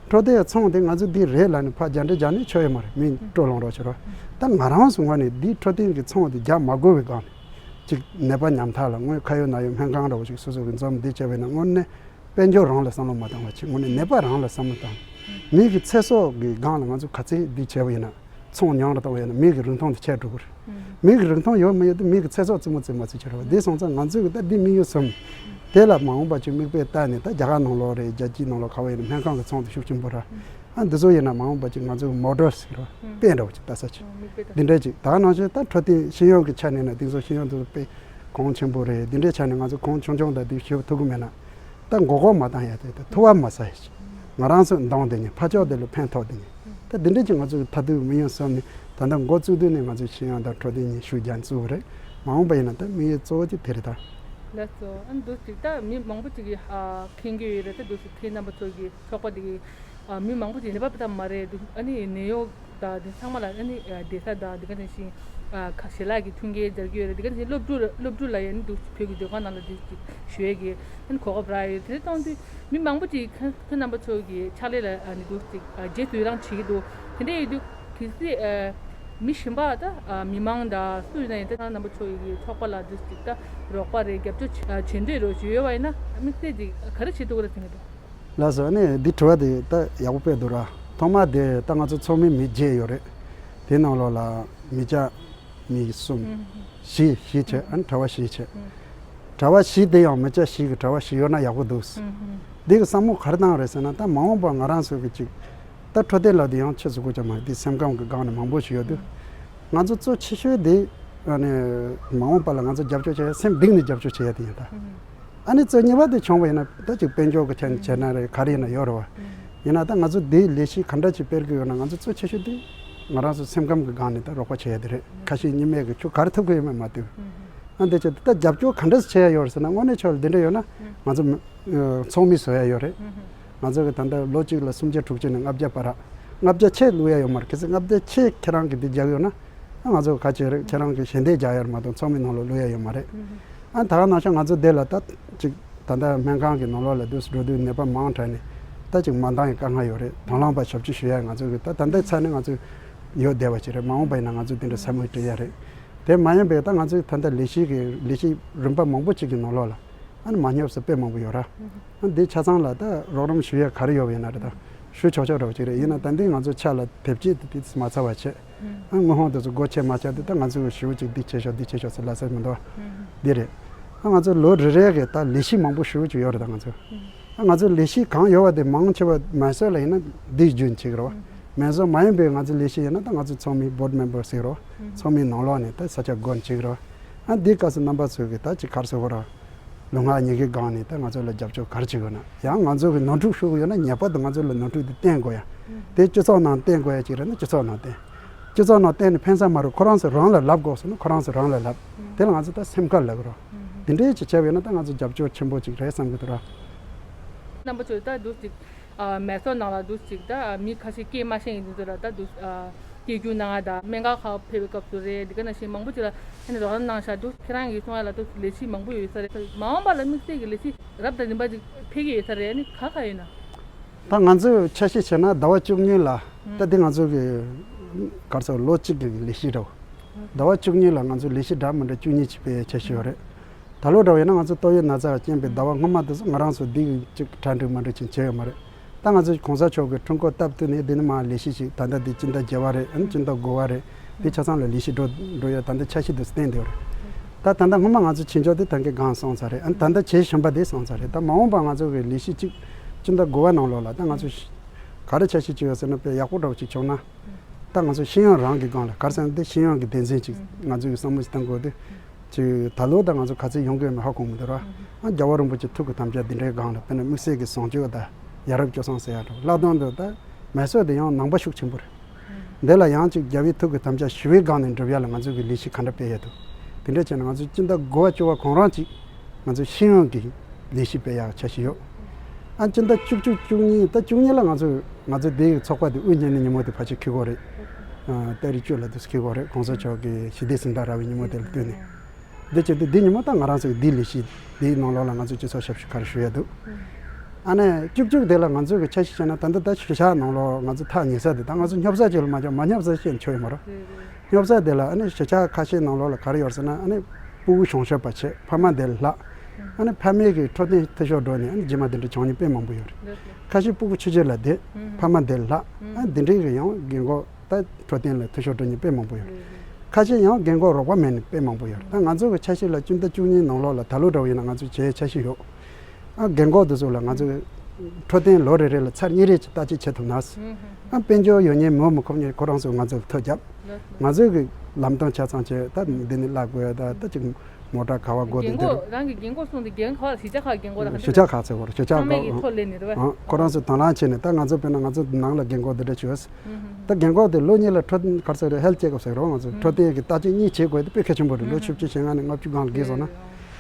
འཕྲོད་བསྟེན་ཡ་ཚོང་དེ་ང་ཚོ་འདི་རེད་ལབ་ནས་ཕར་རྒྱག་འདྲ་རྒྱག་ནས་ཆོག་ཡ་མ་རེད། མི་སྤྲོ་ལོང་རོགས་བྱེད་རོགས། ད་ང་རང་ཚོ་ངོས་ནས་འདི་འཕྲོད་བསྟེན་གྱི་ཚོང་དེ་རྒྱག་མ་དགོས་པའི་སྒང་ནས། ཅིག་ནད་པ་ཉམ་ཐག་ལ་དངོས་ཁ་ཡོད་ན་ཡོད་སྨན་ཁང་འདྲ་བོ་ཅིག་སོ་སོ་གི་འཛོམས་འདི་བྱས་པ་ཡིན་ན། དངོས་གནས་དཔལ་འབྱོར་རང་ལ་བསམ་བློ་མ་བཏང་བ་ཅིག་དངོས་གནས་ནད་པ་རང་ལ་བསམ་བློ་བཏང་། མི་གི་ཚེ་སྲོག་གི་སྒང་ལ་ང་ཚོ་ག་ཚད་འདི་བྱས་པ་ཡིན་ན། ཚོང་ཉུང་རུ་བཏང་བ་ཡིན་ན་མི་གི་རིན་ཐང་དེ་ཆད་འགྲོ་གི་རེད། མི་གི་རིན་ཐང་ཡོད་མི་ཡོད་དེ་མི་གི་ཚེ་སྲོག་རྩེད་མོ་རྩེ་མ་རྩེ་ཆེ་རེད་བ། དེ་སོང་ཙང་ང་ཚོས་གི་ད་འདི་དམིགས་ཡུལ་བཟུང་། དེ་ལ་མ་འོངས་པ་ཅིག་མིག་དཔེ་ལྟ་ནས། ད་རྒྱ་གར་ནང་ལོགས་རེད། རྒྱལ་སྤྱིའི་ནང་ལོགས་ག་བ་ཡིན་ན་སྨན་ཁང་གི་ཚོང་དེ་ཤུགས་ཆེན་པོ་ར། ཨ་འདི་ཚོ་ཡིན་ན་མ་འོངས་པ་ཅིག་ང་ཚོའི་མོ་ཌེལ་ཟེར་བ། དཔེ་འདྲ་བོ་ཅིག་ལྟ་ས་ཅིག་འདི་འདྲ་ཅིག་ད་ནང་བཞིན་ད་འཕྲོད་བསྟེན་ཤེས་ཡོན་གྱི་ཆ་ནས་ན་དེང་སང་ཤེས་ཡོན་དེ་ཚོ་དཔེ་གོང་ཆེན་པོ་རེད། འདི་འདྲའི་ཆ་ནས་ང་ཚོ་གོང་ཆུང་ཆུང་དང་དེ་ཞེ་པོ་ཐུག་གི་མེད་ན། ད་མགོ་སྐོར་མ་བཏང་ཡ་དེ། ད་ཐུ་བ་མ་ཟ་ཡ་ཞིག་ང་རང་ཚོ་འདང་དེ་ཉིད་ཕར་ཕྱོགས་དེ་ལ་ཕན་ཐོགས་དེ་ཉིད། ད་འདི་འདྲ་ཅིག་ང་ཚོ་གི་མཐར་ཐུག་དམིགས་ཡུལ་བཟུང་ནས། ད་ལྟ་འགོ་བཙུགས་དུས་ནས་ང་ཚོས་ཤེས་ཡོན་དང་འཕྲོད་བསྟེན་གཉིས་ཤུགས་རྒྱག་བཙུགས་པ་རེད། མ་འོངས་པ་ཡིན་ན་ད་དམིགས་ཡུལ་གཙོ་བོ་དེ་དེ་རེད་ད། ལགས་སོ། ཨ་འདུག་ཅིག་ད་མི་མང་པོ་ཅིག་གིས་ཨ་མཁྱེན་གྱི་ཡོད་རེད། ད་འདུག་ཅིག་ཁྱེད་རྣམ་པ་ཚོ་གི་ཚོགས་པ་དེ་གི་ཨ་མི་མང་པོ་ཅིག་ནད་པ་ཙམ་མ་རེད་འདུག་ཨ་ནི་ནད་གཡོག་དང་དེ་ཚང་མ་ལ་ཨ་ནི་ཨ་བསྡད་ས་དང་དེ་ག་ནང་བཞིན་ཨ་ཁ་ཞལ་ལག་གི་མཐུན་རྐྱེན་སྦྱར་གྱི་ཡོད་རེད། དེ་ག་ནང་བཞིན་སློབ་ཕྲུག་སློབ་ཕྲུག་ལ་ཡང་འདུག་བོད་ཀྱི་སྡོད་ཁང་ནང་ལ་འདུག་ཅིག་ཞུ་ཡས་ཀྱི་ཨ་ནི་གོ་སྐབས་རག་ཡོད། དེ་གཏོང་དུས་མི་མང་པོ་ཅིག་ཁྱེད་ཁྱེད་རྣམ་པ་ཚོ་གི་ཕྱག་ལས་ལ་ཨ་ནི་འདུག་ཅིག་ཨ་རྗེས་སུ་ཡི་རང་བྱེད་ཀྱི་འདུག་དེ་འདྲ་ཡོད་དུས་གལ་སྲིད་ཨ་མི་གཞན་པ་ད་ཨ་མི་མང་དང་སུ་ཡིན་ན་ཡང་ད་ཁྱེད་རྣམ་པ་ཚོ་ཡི་ཚོགས་པ་ལ་འདུག་ཅིག་ད་རོགས་པ་རེད། རྒྱབ་སྐྱོར་བྱེད་ཨ་བྱེད་འདོད་རོགས་ཞུ་ཡོད་པ་ཡིན་ན་དམིགས་བསལ་ཅིག་ག་རེ་བྱེད་ཐུབ་ཀྱི་རེད་ཟེར་གྱི་འདུག་ལགས་སོ། ཨ་ནི་འདི་དྲི་བ་དེ་ད་ཡག་པོ་དཔེ་འདུག་ར། ཐོག་མ་དེ་ད་ང་ཚོ་ཚོགས་མི་མི་བརྒྱད་ཡོད་རེད། དེ་ནང་ལོགས་ལ་མི་སྐྱ་མི་གསུམ། བཞི་བཞི་བྱས། ཨ་ནི་གྲྭ་པ་བཞི་བྱས། གྲྭ་པ་བཞི་དེ་ཡང་མི་སྐྱ་བཞི་གི་གྲྭ་པ་བཞི་ཡོད་ན་ཡག་པོ་འདུག་འདི་གི་བསམ་བློ་ག་རེ་བཏང་རེད་ཟེར་ན། ད་མ་འོངས་པ་ང་རང་ཚོ་གི་ཅིག་ད་འཕྲོད་བསྟེན་ལ་དེ་ཡང་ཁྱེད་ཚོ་གོ་ཆ་མ་འདི་སེམས་ཁམས་ཀྱི་སྒང་ནས་མང་པོ་ཞིག་ཡོད་དུས། ང་ཚོ་གཙོ་ཆེ་ཤོས་དེ་ཨ་ནི་མ་འོངས་པ་ལ་ང་ཚོ་རྒྱབ་སྐྱོར་བྱེད་ཡ། སེམས་གཏིང་ནས་རྒྱབ་སྐྱོར་བྱེད་ཡ་དེ་ཡིན་ད། ཨ་ནི་གཙོ་གཉིས་པ་དེ་བྱུང་བ་ཡིན་ན་ད་ཅིག་དཔལ་འབྱོར་གྱི་ཆ་ནས་བྱས་ན་རེད། ག་རེ་ཡིན་ན་ཡོད་རེད་བ། ཡིན་ན་ད་ང་ཚོ་འདིའི་ལས་གཞི་ག་འདྲ་ཅིག་སྤེལ་གྱི་ཡོད་ན། ང་ཚོ་གཙོ་ཆེ་ཤོས་དེ་ ང་རང་ཚོ་སེམས་ཁམས་ཀྱི་སྒང་ནས་ད་རོགས་པ་བྱེད་ཡ་དེ་རེད། ཁ་ཤས་གཉིས་མེད་ཀྱི་ཁྱོད་ག་རེ་ཐུབ་ཀྱི་ཡོད་མེད་མ་ལྟོས། ཨ་འདི་བྱས་ད་རྒྱབ་སྐྱོར་ག་འདྲས་བྱེད་ཡ་ཡོད་རེད་ཟེར་ན། དངོས་གནས་ཆོས་ལ་འདི་འདྲ་ཡོད་ན་ང་ཚོ་མི་ཨ་ཚོགས་མི་བཟོ་ཡ་ཡོད་རེད། ང་ཚོ་གི་ད་ལྟ་ལོ་གཅིག་ལ་སུམ་བརྒྱ་དྲུག་ཅུ་ནས་ལྔ་བརྒྱ་བར་ལྔ་བརྒྱ་ཆེད་བླུག་ཡ་ཡོད་མ་རེད། གལ་སྲིད་ལྔ་བརྒྱ་ཆེད་ཁྱེད་རང་གིས་འདི་རྒྱག་ཡོད་ན། ཨ་ང་ཚོ་ག་བྱེད་རེད། ཁྱེད་རང་གི་ཞལ་འདེབས་རྒྱག་ཡ་རེད་མ་གཏོགས་ཚོགས་མི་ནང་ལ་བླུག་ཡ་ཡོད་མ་རེད། ཨ་ད་ག་ནང་བཞིན་ང་ཚོ་འདི་ལ་ད་ཅིག་ད་ལྟ་སྨན་ཁང་གི་ནང་ལོགས་ལ་འདུག་འགྲོ་དུས་ནད་པ་མང་དྲགས་ནས་ད་ཅིག་མ་འདང་ཡ་དཀའ་ངལ་ཡོད་རེད། དང་བླངས་པ་ཞབས་ཕྱི་ཞུ་ཡ་ང་ཚོ་གི་ད་ད་ལྟའི་ཆ་ནས་ང་ཚོ་ཡོད་བསྡད་པ་ཅིག་རེད། མ་འོངས་པ་ཡིན་ན་ང་ཚོ་འདི་འདྲ་ས་མིག་སྤྲད་ཡ་རེད། དེ་མ་ཡིན་པའི་ད་ང་ཚོའི་ད་ལྟ་ལས་གཞི་གི་ལས་གཞི་རིམ་པ་མང་པོ་ཅིག་གི་ནང་ལོགས་ལ་ཨ་ནི་མ་ཉོབ་ས་དཔེ་མང་པོ་ཡོད་ར། ཨ་འདི་ཆ་ཚང་ལ་ད་རོགས་རམ་ཞུ་ཡ་ག་རེ་ཡོད་པ་ཡིན་ན་རེད། ད་ཞུ་ཆོག་ཆོག་འདྲ་བོ་ཅིག་རེད། ཡིན་ན་ད་འདི་ང་ཚོ་ཆ་ལ་དེབ་སྐྱེལ་དེ་དེ་མ་ཚར་བ་བྱས། ཨ་སྔོན་དབང་དེ་ཚོ་སྒོ་ཕྱེ་མ་བྱས་དེ་ད་ང་ཚོས་ཞུ་ཅིག་འདི་བྱེད་ཤོག་འདི་བྱེད་ཤོག་ཟེར་ལབ་ས་མི་འདུག་འདི་རེད། ཨ་ང་ཚོ་ལོ་རེ་རེ་གི་ད་ལས་གཞི་མང་པོ་ཞུ་ཅིག་ཡོད་རེད། ད་ང་ཚོ་ཨ་ང་ཚོ་ལས་གཞི་གང་ཡོད་པ་དེ་མང་ཆེ་བ་མེ་སོར་ལ་ཡིན་ན་འདི་རྒྱུན་བྱེད་ཀྱི་རེད་བ། མེ་སོར་མ་ཡིན་པའི་ང་ཚོ་ལས་གཞི་ཡིན་ན་ད་ང་ཚོ་ཚོགས་མི་board member་ཟེར་གྱི་རེད་བ། ཚོགས་མིའི་ནང་ལོགས་ནས་ད་ས་ཆ་བགོ་བྱེད་ཀྱི་རེད་བ། ཨ་འདི་སྐབས་སུ་རྣམ་པ་ཚོས་གི་ད་ཅིག་ག་རེ་ཟེར་དགོས་རེད། ལོ་ལྔ་ཉིས་ཀའི་སྒང་ནས་ད་ང་ཚོ་ལ་རྒྱབ་སྐྱོར་ག་རེ་བྱེད་དགོས་ན། ཡང་ང་ཚོ་གི་ནོར་འཁྲུལ་ཤོར་གི་ཡོད་ན་ངེས་པར་དུ་ང་ཚོ་ལ་ནོར་འཁྲུལ་དེ་བསྟན་དགོས་ཡ། དེ་སྤྱི་ཚོགས་ནང་བསྟན་དགོས་ཡ་ཅིག་རེད་ན་སྤྱི་ཚོགས་ནང་བསྟན། སྤྱི་ཚོགས་ནང་བསྟན་ནས་ཕན་ས་མ་རེད། ཁོ་རང་ཚོ་རང་ལ་ལབ་དགོས་སོང་ན་ཁོ་རང་ཚོ་རང་ལ་ལབ། དེ་ལ་ང་ཚོ་ད་སེམས་ཁུར་ལབ་གི་རོ། དེ་འདྲའི་ཅིག་བྱས་པ་ཡིན་ན་ད་ང་ཚོ་རྒྱབ་སྐྱོར་ཆེན་པོ་ཅིག་རེད་བསམ་གི་འདུག་ར། རྣམ་པ་ཚོས་ད་འདུག་ཅིག་ཨ་མེ་སོར་ནང་ལ་འདུག་ཅིག་ད་མི་ཁ་ཤས་སྐད་མ་ཤེས་མཁན་དེ་ཚོ་ལ་ད་འདུག་ཨ་སྐད་སྒྱུར་གནང་ཡ་དང་སྨན་ཁང་ཁག་ཕེབས་པའི་སྐབས་སུ་རེད། འདི་ག་ནང་བཞིན་མང་པོ་ཅིག་ལ་ཨ་ནི་རོགས་རམ་གནང་ཤག་འདུག་ཁྱེད་རང་གིས་གསུང་ཡ་ལ་འདུག་ལས་གཞི་མང་པོ་ཡོད་ས་རེད། མ་འོངས་པ་ལ་དམིགས་བསལ་གྱི་ལས་གཞི་རབ་དང་རིམ་པ་ཅིག་ཕེབས་ཀྱི་ཡོད་ས་རེད། ཨ་ནི་ག་ག་ཡོད་ན། ད་ང་ཚོས་འཆར་གཞི་བྱས་ན་ཟླ་བ་བཅུ་གཉིས་ལ་ད་འདི་ང་ཚོ་གི་ག་རེ་ཟེར་ལོ་གཅིག་གི་ལས་གཞི་རེད། ཟླ་བ་བཅུ་གཉིས་ལ་ང་ཚོ་ལས་གཞི་འདྲ་མི་འདྲ་བཅུ་གཉིས་ཅིག་སྤེལ་ཡ་འཆར་གཞི་ཡོད་རེད། ད་ལོ་འདྲ་བ་ཡིན་ན་ང་ཚོ་ཏོག་དབྱིབས་ན་ཚ་རྐྱེན་པས་ཟླ་བ་སྔོན་མ་དེ་ཚོ་ང་རང་ཚོ་འདི་གཅིག་གྲ་སྒྲིག་མ་སྒྲིག་ཅིག་བྱས་ཡོད་མ་རེད། ད་ང་ཚོ་གོང་ས་མཆོག་གི་འཁྲུངས་སྐར་སྟབས་བསྟུན་ནས་འདི་ནས་མར་ལས་གཞི་ཞིག་ད་ལྟ་འདི་སྤྱི་ཟླ་བརྒྱད་པ་རེད། ཨ་ནི་སྤྱི་ཟླ་དགུ་པ་རེད། འདི་ཆ་ཚང་ལ་ལས་གཞི་འགྲོ་འགྲོ་ཡ་ད་ལྟ་འཆར་གཞི་འདི་བསྟན་བསྡད་ཡོད་རེད། ད་ད་ལྟ་སྔོན་མ་ང་ཚོ་བྱེད་ཕྱོགས་དེ་ད་གིན་སྒང་སོང་ཚར་རེད། ཨ་ནི་ད་ལྟ་བྱེད་བཞིན་པ་དེ་སོང་ཚར་རེད། ད་མ་འོངས་པ་ང་ཚོ་གི་ལས་གཞི་གཅིག་སྤྱི་ཟླ་དགུ་པ་ནང་ལོགས་ལ་ད་ང་ཚོ་ག་རེ་འཆར་གཞི་བྱས་ཡོད་ཟེར་ན་དཔེ་ཡག་པོ་འདྲ་བོ་ཅིག་བྱུང་ན། ད་ང་ཚོ་ཤེས་ཡོན་རང་གི་སྒང་ལ་ག་རེ་ཟེར་ན་དེ་ཤེས་ཡོན་གྱི་སྡེ་ཚན་ཅིག་ང་ཚོ་གི་བསམ་བློ་ཞིག་གཏང་དགོས་དུས། ཅིག་ད་ལོ་ད་ང་ཚོ་ག་ཚོད་ཡོང་གི་ཡོད་མེད་ཧ་གོ་མི་འདུག་ར། ཨ་རྒྱལ་བ་རིན་པོ་ཆེ་ཐུགས་ཀྱི་དམ་བཅའ་འདི་འདྲའི་སྒང་ལ་དཔེར་ན་དམིགས་བསལ་གྱི་བཟང་སྤྱོད་དང་ཡ་རབས་སྤྱོད་བཟང་ཟེར་ཡ་འདྲ་བོ་ལྷག་དོན་དུ་ད་མེ་སོར་དེ་ཡང་ནང་པ་ཤུགས་ཆེན་པོ་རེད། འདི་ལ་ཡང་ཅིག་རྒྱལ་བའི་ཐུགས་ཀྱི་དམ་བཅའ་ཞི་བའི་སྒང་ནས་འགྲུབ་ཡ་ལ་ང་ཚོ་གི་ལས་གཞི་ག་འདྲ་སྤེལ་ཡ་འདུག་དེ་འདྲ་བྱས་ན་ང་ཚོ་སྤྱི་ཟླ་དགུ་པ་བཅུ་པ་གང་རུང་ཅིག་ང་ཚོ་ཤེས་ཡོན་གྱི་ལས་གཞི་སྤེལ་ཡག་འཆར་གཞི་ཡོད། ཨ་སྤྱི་ཟླ་བཅུ་གཅིག་བཅུ་གཉིས་ད་བཅུ་གཉིས་ལ་ང་ཚོ་ང་ཚོ་དེའི་ཚོགས་པ་དེ་དབུ་བརྙེས་ནས་ཉིན་མོ་དེ་ཕལ་ཆེར་འཁེལ་གྱི་ཡོད་རེད། ཨ་ཏ་རིག་བཅུ་ལ་དུས་སུ་འཁེལ་གྱི་ཡོད་རེད། གོང་ས་མཆོག་གི་ཞི་བདེ་གཟེངས་རྟགས་རག་པའི་ཉིན་མོ་དེ་ལ་བསྟུན་ནས། འདི་བྱེད་དུས་འདི་ཉིན་མོ་ད་ང་རང་ཚོ་གི་འདིའི་ལས་གཞི་འདིའི་ནང་ལོགས་ལ་ང་ཚོ་སྤྱི་ཚོགས་ཞབས་ཞུ་ག་རེ་ཞུ་ཡ་འདུག་ཨ་ནི་བཅུ་གཅིག་དེ་ལ་ང་ཚོ་གི་འཆར་གཞི་བྱས་ན་ད་ལྟ་ད་གཞིས་ཆགས་ནང་ལོགས་ང་ཚོ་ཐག་ཉེ་ས་དེ་ད་ང་ཚོ་སྙོབ་ས་ཅིག་ལ་མ་བྱུང་མ་སྙོབ་ས་ཅིག་ཆོག་ཡོད་མ་རེད། སྙོབ་ས་དེ་ལ་ཨ་ནི་གཞིས་ཆགས་ཁ་ཤས་ནང་ལོགས་ལ་ག་རེ་ཡོད་ཟེར་ན་ཨ་ནི་སྤུ་གུ་གཞོན་ཤོས་པ་བྱས་ཕ་མ་དེ་ལ་ལྷག་ཨ་ནི་ཕ་མེས་ཀྱི་འཕྲོད་བསྟེན་འཐུས་ཤོར་འགྲོ་ནས་ཨ་ནི་རྗེས་མ་དེ་འདྲ་བྱུང་མཁན་དཔེ་མང་པོ་ཡོད་རེད། ཁ་ཤས་སྤུ་གུ་ཆུང་ཆུང་ལ་བསྡད་ཕ་མ་དེ་ལ་ལྷག་ཨ་ནི་དེ་འདྲའི་གི་ཡང་རྒན་གོག་ད་འཕྲོད་བསྟེན་ལ་འཐུས་ཤོར་འགྲོ་མཁན་དཔེ་མང་པོ་ཡོད་རེད། ཁ་ཤས་ཡང་རྒན་གོག་རོགས་པ་མེད་ནས་དཔེ་མང་པོ་ཡོད་རེད། ད་ང་ཚོ་གི་འཆར་གཞི་ལ་སྤྱི་ཟླ་བཅུ་གཉིས་ནང་ལོགས་ལ་ད་ལོ་འདྲ་བོ་ཡིན་ན་ང་ཚོ་བྱེད་འཆར་གཞི་ཡོད། ཨ་རྒན་གོག་དེ་ཚོ་ལ་ང་ཚོ་འཕྲོད་བསྟེན་ལོ་རེ་རེ་ལ་ཚར་གཉིས་རེ་ཅིག་བརྟག་དཔྱད་བྱེད་ཐུབ་ན། ཨ་དཔལ་འབྱོར་ཡོད་མཁན་མི་མི་ཁོམ་མཁན་ཁོ་རང་ཚོ་ང་ཚོ་ལ་ཐོ་བརྒྱབ། ང་ཚོའི་གི་ལམ་སྟོན་ཆ་ཚང་བྱས་ད་འདི་ནས་གླ་དགོས་ད་ད་ཅིག་མོ་ཊ་ག་བ་དགོས་དེ་རྒན་འདྲ་གོག་རེད། རང་གི་རྒན་གོག་གསུངས་ཏེ་རྒན་གོག་གཞིས་ཆགས་ཁག་རྒན་གོག་ད་ག་འདྲ་གཞིས་ཆགས་ཁག་ཚོ་གོ་རེད། གཞིས་ཆགས་ཚང་མས་ཀྱི་ཁག་ཐོ་ལེན་ནས་རེད་བ། ཨ་ཁོ་རང་ཚོ་དང་བླངས་བྱས་ནས་ད་ང་ཚོ་དཔེར་ན་ང་ཚོ་ནང་ལ་རྒན་གོག་འདི་འདྲ་བྱོས། ད་རྒན་གོག་དེ་ལོ་གཉིས་ལ་འཕྲོད་ག་རེ་ཟེར་རེད། ཧེལ་ཅེག་ཨབ་ཟེར་རོ། ང་ཚོ་འཕྲོད་བསྟེན་གྱི་བརྟག་དཔྱད་གཉིས་བྱེད་དགོས་དེ་དཔེ་གལ་ཆེན་པོ་རེད། ལོ་བཅུ་བཞི་ཞེ་ལྔ་ནས་ལྔ་བཅུ་སྒང་ལ་བརྒལ་སོང་ན།